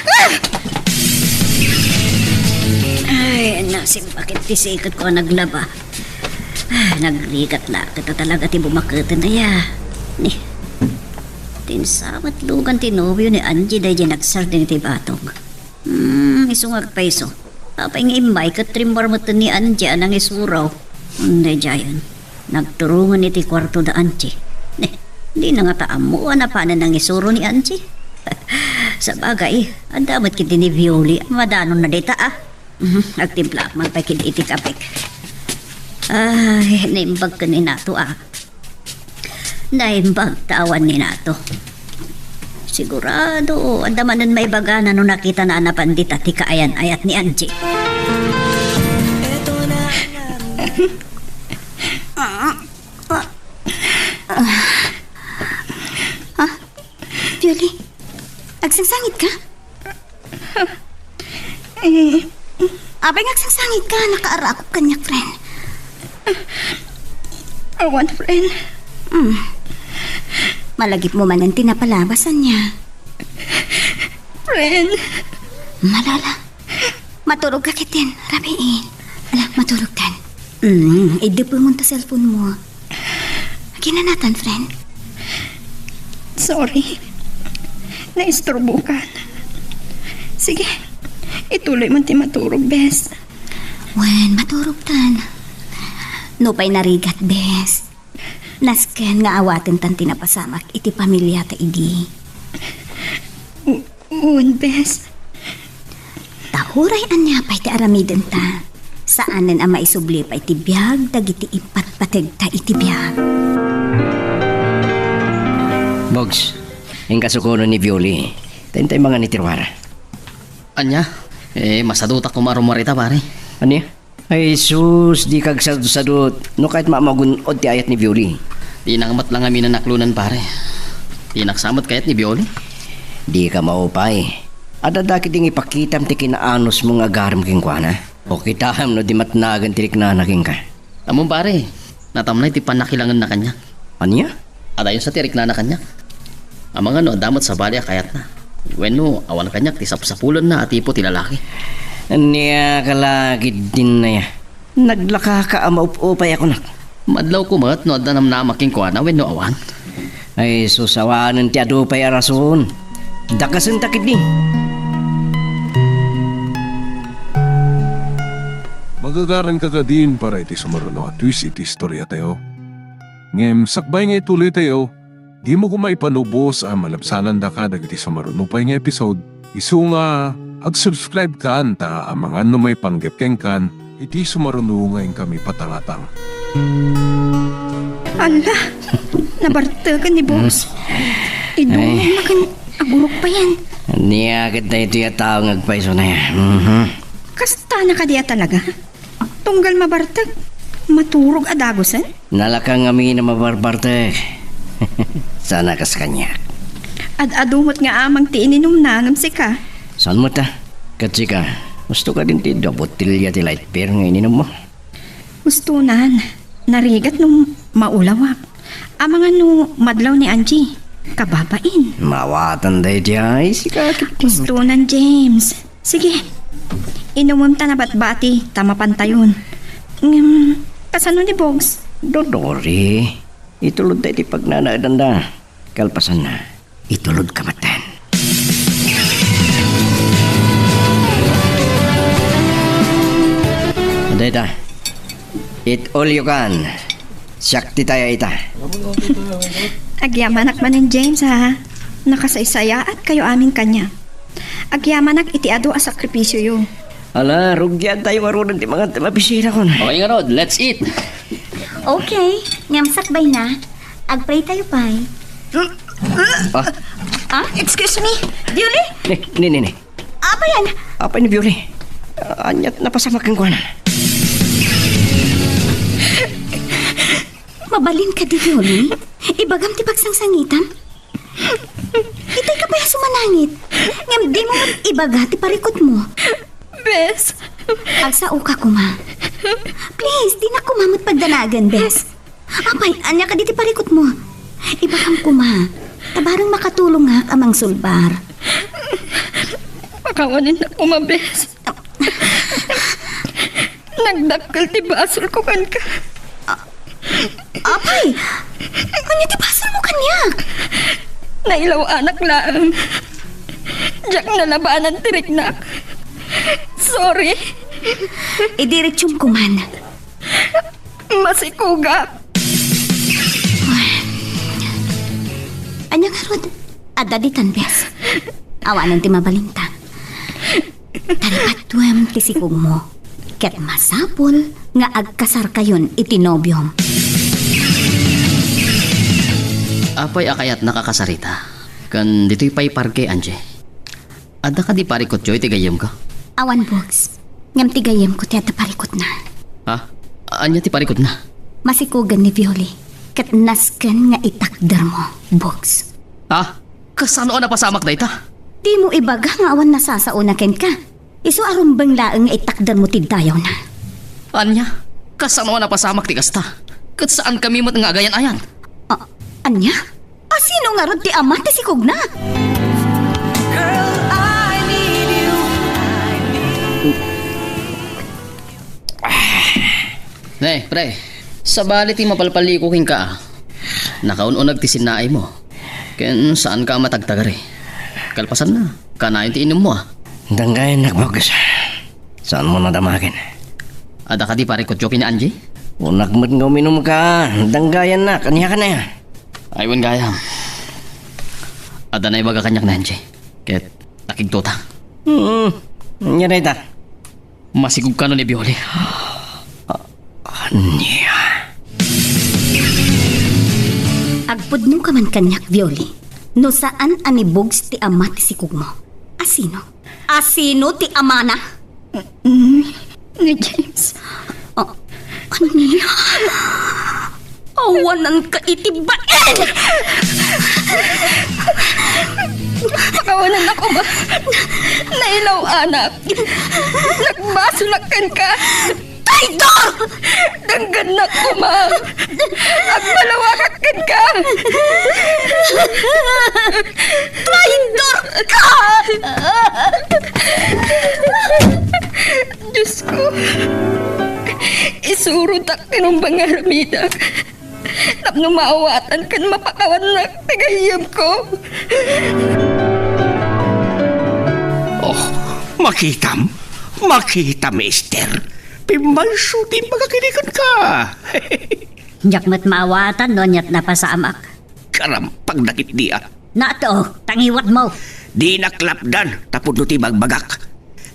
Ah! Ay, nasimbakit ti siket ko a naglaba. Ah, nagrigat la, ket talaga ti bumaketen aya. Ni, tinsamat lugan ti nobio ni Angie daydiay nagsardeng ti batog. Hmm, isu nga agpayso. Apay nga immay ket rimmuar metten ni Angie a nangisuro. Daydiayen, nagturongen iti kuarto da Angie. Ne, dina ngata ammo a napanen nangisuro ni Angie. Sabagay, adda met ketdi ni Violi a madanonna dayta, ah. Mhm, agtimplaak man pay ketdi iti kapek. Ay, naimbag ken ni Nato, ah. Naimbag ta awan ni Nato. Sigurado, adda manen maibagana no nakitana a napan dita ti kaayan-ayat ni Angie. Ah, Violi, agsangsangit ka? Eh, apay nga agsangsangit ka, nakaarakop kaniak, friend. Awan, friend. Hmm. Malagipmo manen ti napalabas, ania? Friend. Malala. Maturog ka ketdin, rabiin. Ala, maturog tan. Hmm, idepemon ta cellphone mo. Kinanatan, friend? Sorry. Naisturbokan. Sige, ituloy mo ti maturog, bes. Wen, maturog tan. Nupay narigat, bes. Nasken nga awaten tan ti napasamak iti pamiliata idi. Wen, bes. Ta uray ania pay ti aramidenta, saanen a maisubli pay ti biag dagiti ipatpategta iti biag. Bogs, inka sukono ni Violi. Ta intay mangan iti ruara. Ania? Eh, masadutak koma a rummuar ita, pare. Ania? Ay, sus, dika agsadutsadut. No kayat magun-od ti ayat ni Violi. Dinak met la ngamin a naklonen, pare. Dinak sa met kayat ni Violi. Dika maupay. Adda ketdi nga ipakitam ti kinaanusmo nga agarem kenkuana. O kitam no di matnagan ti riknana kenka. Ammom, pare, natamnay ti pannakilangenna kaniak. Ania? Adayon sa ti riknana kaniak. Amangan no adda met sabali a kayatna. Wenno awan kaniak ti sapsapulenna a tipo ti lalaki. Ania ka la ketdin aya? Naglakaka a maup-upay a kunak. Madlawko met no adda namnama kenkuana wenno awan. Ay, sus, awanen ti adu pay a rason. Dakesenta ketdi. Magagaranka kadin para iti sumaruno a twist iti istoriatayo. Ngem sakbay nga ituloytayo, dimo koma ipanubos a malabsanandaka dagiti sumaruno pay nga episode. Isu nga, ag-subscribe kan ta amangan no maipanggep kenkan iti sumaruno nga inkami patangatang. Ala, nabarteken ni boss. Idumong Ay. Nakin agurok pa yan. Ania ket daytoy a tao nga agpayso na. Mhm. Kasta na kadi a talaga? Tunggal mabartek, maturog a dagusen? Nalaka ngamin a mabarbartek. Sana kas kaniak. Ad-adu met nga amang ti ininumna ngem sika. Saan met a? Ket sika, gusto ka din ti dua botelya ti light beer nga ininummo? Gustonan, narigat no maulawak. Amangan no madlaw ni Angie, kababain. Mawatan daydiay, sika ket. Gustonan, James. Sige. Inumem ta nabatbati ta mapantayon. Ngem, kasano ni Bogs? Dodori, itulod ta iti pagnanaedanda. Kalpasanna, itulodka metten. Dayta, it all you can. Siak ti taya ita. Agyamanak manen, James, ha? Nakasaysayaatkayo amin kaniak. Agyamanak iti adu a sakripisioyo. Ala, rugiantayo ngaruden ti mangan ti mabisinakon. Okay ngarud, let's eat. Okay, ngem sakbayna, agpray tayo pay. Ah? Ah, excuse me, Violi? Ni, ni, ni, ni. Apay, an- Apay ni Violi? Ania ti napasamak kenkuana? Mabalin kadi, Violi? Ibagam ti pagsangsangitam? Itay ka pay a sumanangit, ngem dimo met ibaga ti parikutmo. Bes. Agsaoka koma. Please, dinak koma met pagdanagen, Bes. Apay, ania kadi ti parikutmo? Ibagam koma. Ta bareng makatulongak a mangsulbar. Pakawanennak koma, Bes. Nagdakkel ti basolko kenka. A-, apay! Ania ti basolmo kaniak? Nailaw-anak laeng. Diak nalabanan ti riknak. Sorry. Idiretsum koman. Masikogak. Ania ngarud? Adda ditan, Bes. Awanen ti mabalinta. Taripatuem ti sikogmo, ket masapul nga agkasarkayon iti nobiom. Apay a kayatnak a kasarita? Ken ditoy pay parke, Angie. Adda kadi parikutyo iti gayyemko? Awan, Bugs. Ngem ti gayyemko ti adda parikutna. Ha? Ania ti parikutna? Masikogan ni Violi, ket nasken nga itakdermo, Bugs. Ha? Kasano a napasamak dayta? Dimo ibaga nga awan nasasaona kenka. Isu a rumbeng laeng nga itakdermo ti dayawna. Ania? Kasano a napasamak ti kasta? Ket saankami met nga agayan-ayan. A-, ania? Asino ngarud ti ama ti sikogna? Girl, I need you. Ne, pre, sabali ti mapalpaliko kenka, a. Nakaun-uneg ti sinnaaymo. Ken saanka a matagtagari. Kalpasanna, kanayon ti inummo, a. Danggayannak, Bugs. Saanmo nadamagen? Adda kadi parikutyo ken ni Angie? Kunak met nga uminumka. Danggayannak. Ania kaniak? Ay, wen gayam. Adda naibaga kaniak ni Angie. Ket nakigtota. Hmm. Ania dayta? Masikog kano ni Violi? Ania? Agpudnoka man kaniak, Violi. No saan a ni Bugs ti ama ti sikogmo, asino? Asino ti amana? Mm, ni James. A-, ania? Awananka iti bain! Pakawanennak koma. Nailaw-anak. Nagbasolak kenka. Traidor! Denggennak koma. Agmalawakak kenka. Traidor ka! Diosko, isurotak ti rumbeng nga aramidak tapno maawatan ken mapakawannak ti gayyemko. Oh, makitam? Makitam, Esther? Pimmayso ti imbagak idi kenka. Diak met maawatan no aniat napasamak. Karampag dagiti a. Nato, tangiwatmo. Dinak lapdan, tapno ti ibagbagak.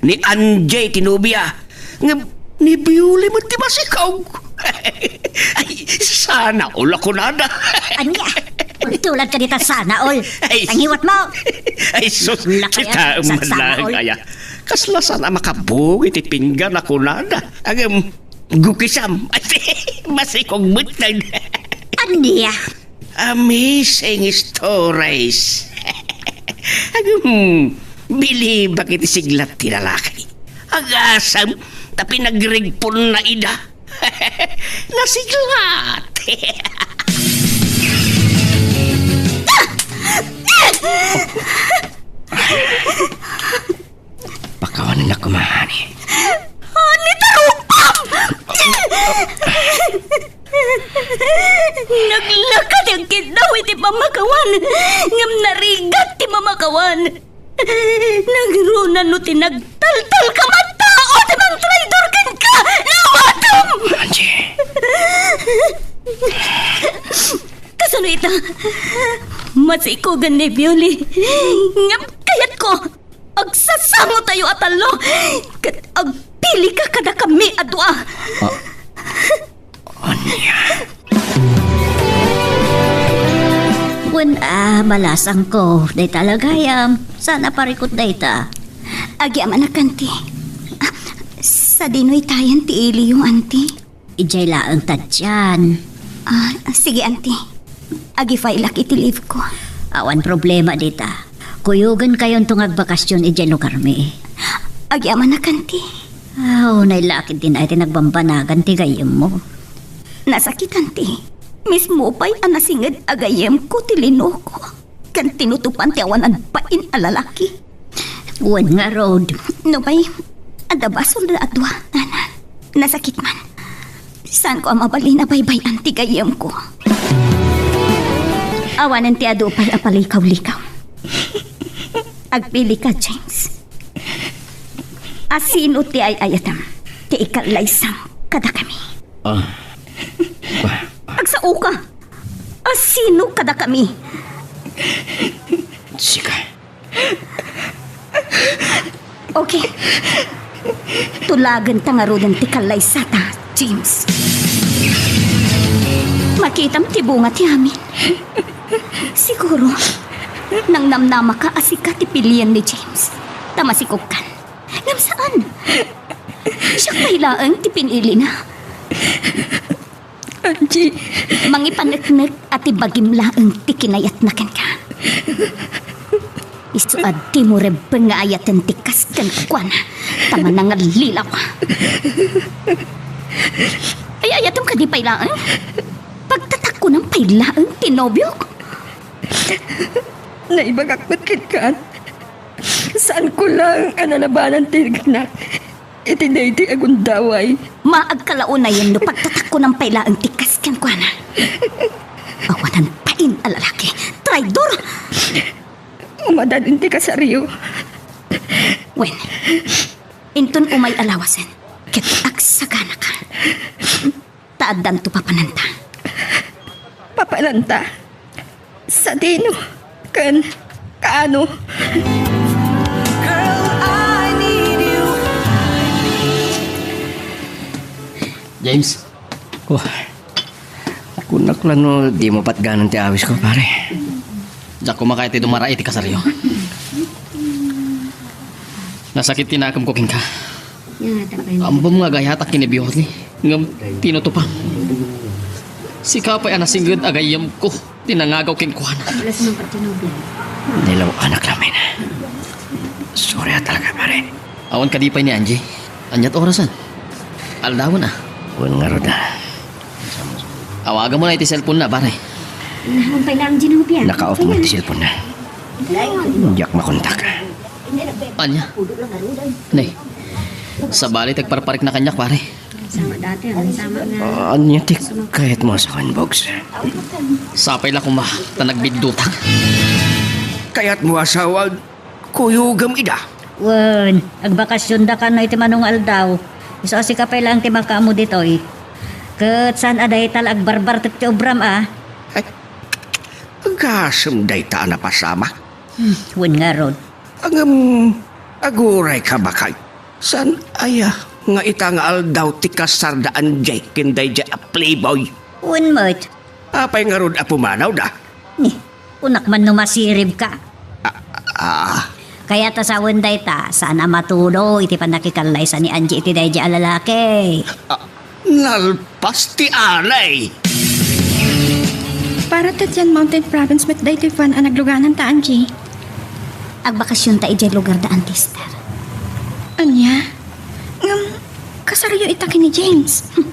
Ni Angie ti nobia, ngem ni Violi met ti masikog. Ay, sana all a kunada. Ania? Tulad ka dita sana all. Ay, tangiwatmo. Ay, sus, lakay, kita sana all. Aya. Kasla saan a makabug iti pinggan a kunada. Agem, gukisam. Masikog met. Ania? Amazing stories. Agem, bilibak iti siglat ti lalaki. Agasem, ta pinagregponna ida. Nasiglat. Pakawanennak koma, honey. Honey, tarupam! Naglaka ti agkiddaw iti pamakawan, ngem narigat ti pamakawan. Nagruna no ti nagtaltalka a tao ti mantraidor kenka! Naawatem! Angie. Kasano ita? Masikogan ni Violi. Ngem kayatko, agsasangotayo a tallo, ket agpilika kadakami a dua. Ah. Ania? Wen a, balasangko, dayta la gayam. Saan a parikut dayta? Agyamanak, anti. Ah, sadino itayen ti iliyo, anti? Idiay laeng ta dian. Ah, sige, anti. Agi-file-ak iti leave ko. Awan problema dita. Kuyogenkayonto nga agbakasyon idiay lugarmi. Agyamanak, anti. Aw, nailakid din ay ti nagbambanagan ti gayyemmo. Nasakit, anti. Mismo pay a nasinged a gayyemko ti linoko ken tinutopan ti awanan bain a lalaki. Wen ngarud. Nupay, adda basolda a dua, Ana. Nasakit man. Saanko a mabalin a baybay-an ti gayyemko. Awanen ti adu pay a palikaw-likaw. Agpili ka, James. A sino ti ay-ayatem ti ikallaysam kadakami? Ah. Agsao ka! A sino kadakami? Sika. Okay. Tulagenta ngaruden ti kallaysata, James. Makitam ti bunga ti amin. Siguro, nangnamnamaka a sika ti pilien ni James. Ta masikogkan. Ngem saan. Siak pay laeng ti pinilina. Angie. Mangipaneknek a ti bagim laeng ti kinayatna kenka. Isu a dimo rebbeng nga ayaten ti kas kenkuana, ta manangallilaw. Ay-ayatem kadi pay laeng? Pagtatakkunan pay laeng ti nobiok? Naibagak met kenka. Saanko laeng a nalabanan ti riknak iti daytoy a gundaway. Maagka la unayen no pagtatakkunan pay laeng ti kas kenkuana. Awanan bain a lalaki. Traidor! Umadad iti kasaryo. Wen, inton umay a lawasen, ket agsaganaka. Ta addanto papananta. Papananta? Sadino? Ken kaano? James. Oh. Kunak la no dimo patganan ti awisko, pare. Diak koma kayat ti dumara iti kasaryo. Nasakit ti nakemko kenka. Ammom nga agayatak ken ni Violi, ngem tinutupam. Sika pay a nasinged a gayyemko ti nangagaw kenkuana. Nilaw anak lamin. Sorry a talaga, pare. Awan kadi pay ni Angie. Ania't orasen? Aldawen a. Wen ngarud a. Awagamon a iti cellphone na, pare. Nakaoff mo ti cellphone na. Diak makontak. Ania? Nay, sabali ti agparparikna kaniak, pare. Sama dati, ang sama nga. Ania ti kayatmo a sawen, Bogs? Sapay la koma, ta nagbiddutak. Kayatmo a sawen, kuyogem ida. Wen, agbakasyonda kano iti mano nga aldaw. Isu a sika pay laeng ti makaammo ditoy. Ket saan a dayta la agbarbartek ti obram a. Ay, gasem dayta a napasamak. Hmm, wen ngarud. Ngem, agurayka, bakay. Saan aya nga ita nga aldaw ti kasarda Angie ken daydiay a playboy? Wen met. Apay ngarud a pumanawda? Ni, kunak man no masiribka. Ah, ah. Kayat a sawen dayta, saan a matudo iti pannakikallaysa ni Angie iti daydiay a lalaki. Ah, nalpas ti anay. Para ta diay Mountain Province met daytoy fan a naglugananta, Angie. Agbakasyonta idiay lugarda, Antister. Ania? Ngem, kasaryo ita ken ni James? Hmm.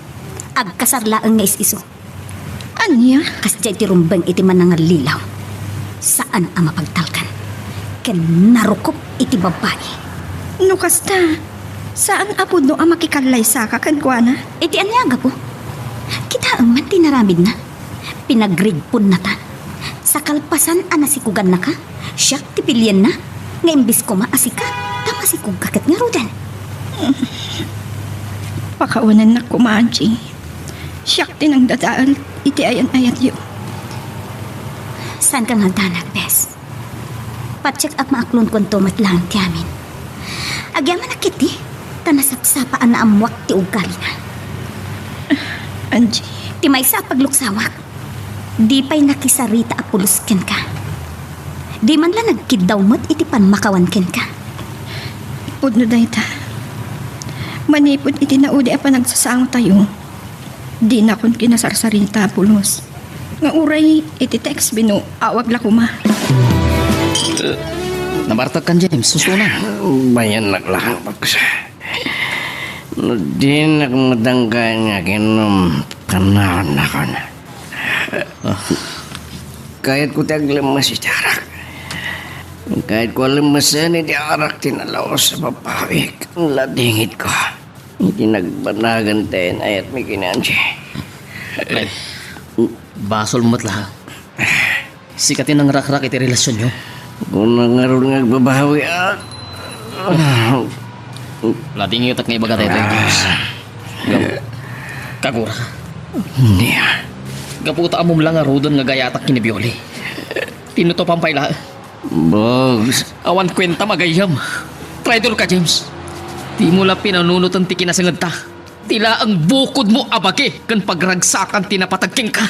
Agkasar laeng nga is-isu. Ania? Kasdiay ti rumbeng iti manangallilaw. Saan a mapagtalkan. Ken narukop iti babbai. No kasta, saan a pudno a makikallaysaka kenkuana? Iti ania a gapu? Kitaem man ti inaramidna. Pinagrigponnatan. Sa kalpasan a nasikugannaka, siak ti pilienna, nga imbes koma a sika, ta masikogka ket ngaruden. Pakawanennak koma, Angie. Siak ti nangdadael iti ayan-ayatyo. Saanka nga aldanak, bes. Patsekap nga aklonkuanto met laeng ti amin. Agyamanak ketdi, ta nasapsapa a naammoak ti ugalina. Angie. Ti maysa a pagluksawak, di pay nakisarita a pulos kenka. Di man la nagkiddaw met iti pammakawan kenka. Pudno dayta. Manipud iti naudi a panagsasangotayo, dinakon kinasarsarita a pulos. Nga uray iti text wenno awag la koma. Nabartekkan, James. Susunan. Bayannak lang, Bogs. No dinak matangka nga kinum, kannaon nakon. Kayatko ti aglemmes iti arak. Kayatko a lemmesen iti arak ti nalaus a babawi. Ladingitko iti nagbanagan ti ayan-ayatmi ken ni Angie. Ay, basolmo met la. Sika ti nangrakrak iti relasionyo. Kuna ngarud nga agbabawi, a. Ladingitko nga ibaga daytoy, James. Gap-, kaguraka. Nia. Gapu ta ammom la ngaruden nga agayatak ken ni Bioli. Tinutopan pay la. Bogs. Awan kuentam a gayyem. Traidorka, James. Dimo la pinanunoten ti kinasengedta. Ti laeng bukodmo a bagi ken pagragsakan ti napateg kenka.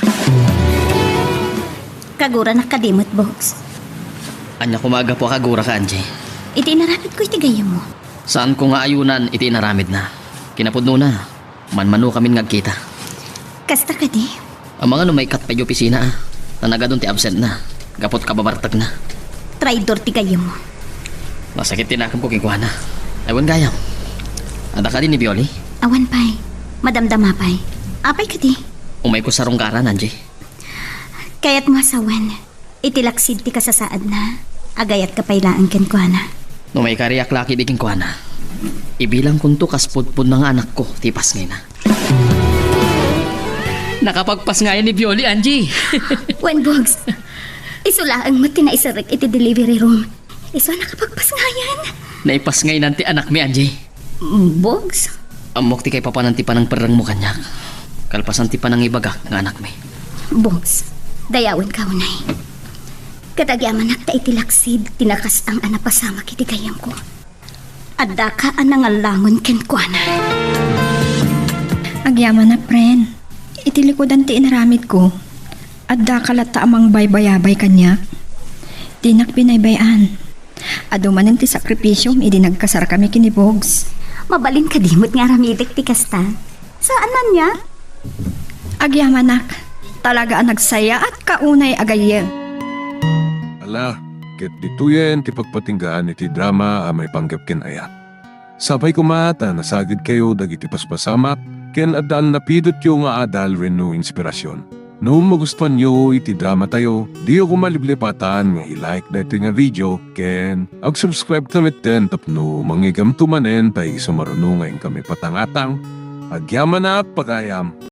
Kaguranak kadi met, Bogs. Ania koma a gapu a kaguraka, Angie? Iti inaramidko iti gayyemmo. Saanko nga ayunan iti inaramidna. Kinapudnona, manmanokamin nga agkita. Kasta kadi? Amangan no maikkat pay iti opisina, a. Ta nagadun ti absentna, gapu ta kababartekna. Traidor ti gayyemmo. Nasakit ti nakemko kenkuana. Ay, wen gayam. Adda kadi ni Bioli? Awan pay. Madamdama pay. Apay kadi? Umayko sa runggaran, Angie. Kayatmo a sawen, iti laksid ti kasasaadna, agayatka pay laeng kenkuana. No maikariak la ketdi kenkuana, ibilangkonto kas pudpudna nga anakko ti ipasngayna. Nakapagpasngayan ni Bioli, Angie. Wen, Bogs. Isu laeng met ti naiserrek iti delivery room. Isu a nakapagpasngayan. Naipasngaynan ti anakmi, Angie. Bogs? Ammok ti kaipapanan ti panangperrengmo kaniak. Kalpasan ti panangibagak nga anakmi. Bogs, dayawenka unay. Ket agyamanak ta iti laksid ti nakasang a napasamak iti gayyemko. Addaka a nangallangon kenkuana. Agyamanak, friend. Iti likudan ti inaramidko, addaka latta a mangbaybayabay kaniak. Dinak binaybay-an. Adu manen ti sakripisiom idi nagkasarkami ken ni Bogs. Mabalin kadi met nga aramidek ti kasta? Saan man nia? Agyamanak, talaga a nagsayaatka unay a gayyem. Ala, ket ditoyen ti pagpatinggaan iti drama a maipanggep ken ayat. Sapay koma ta nasagidkayo dagiti paspasamak ken adda a napidotyo nga adal wenno inspirasion. No magustuanyo iti dramatayo, diyo koma liplipatan nga i-like daytoy nga video ken ag-subscribe ta metten tapno mangigamto manen ta isu maruno nga inkami patangatang. Agyamanak, pagayam!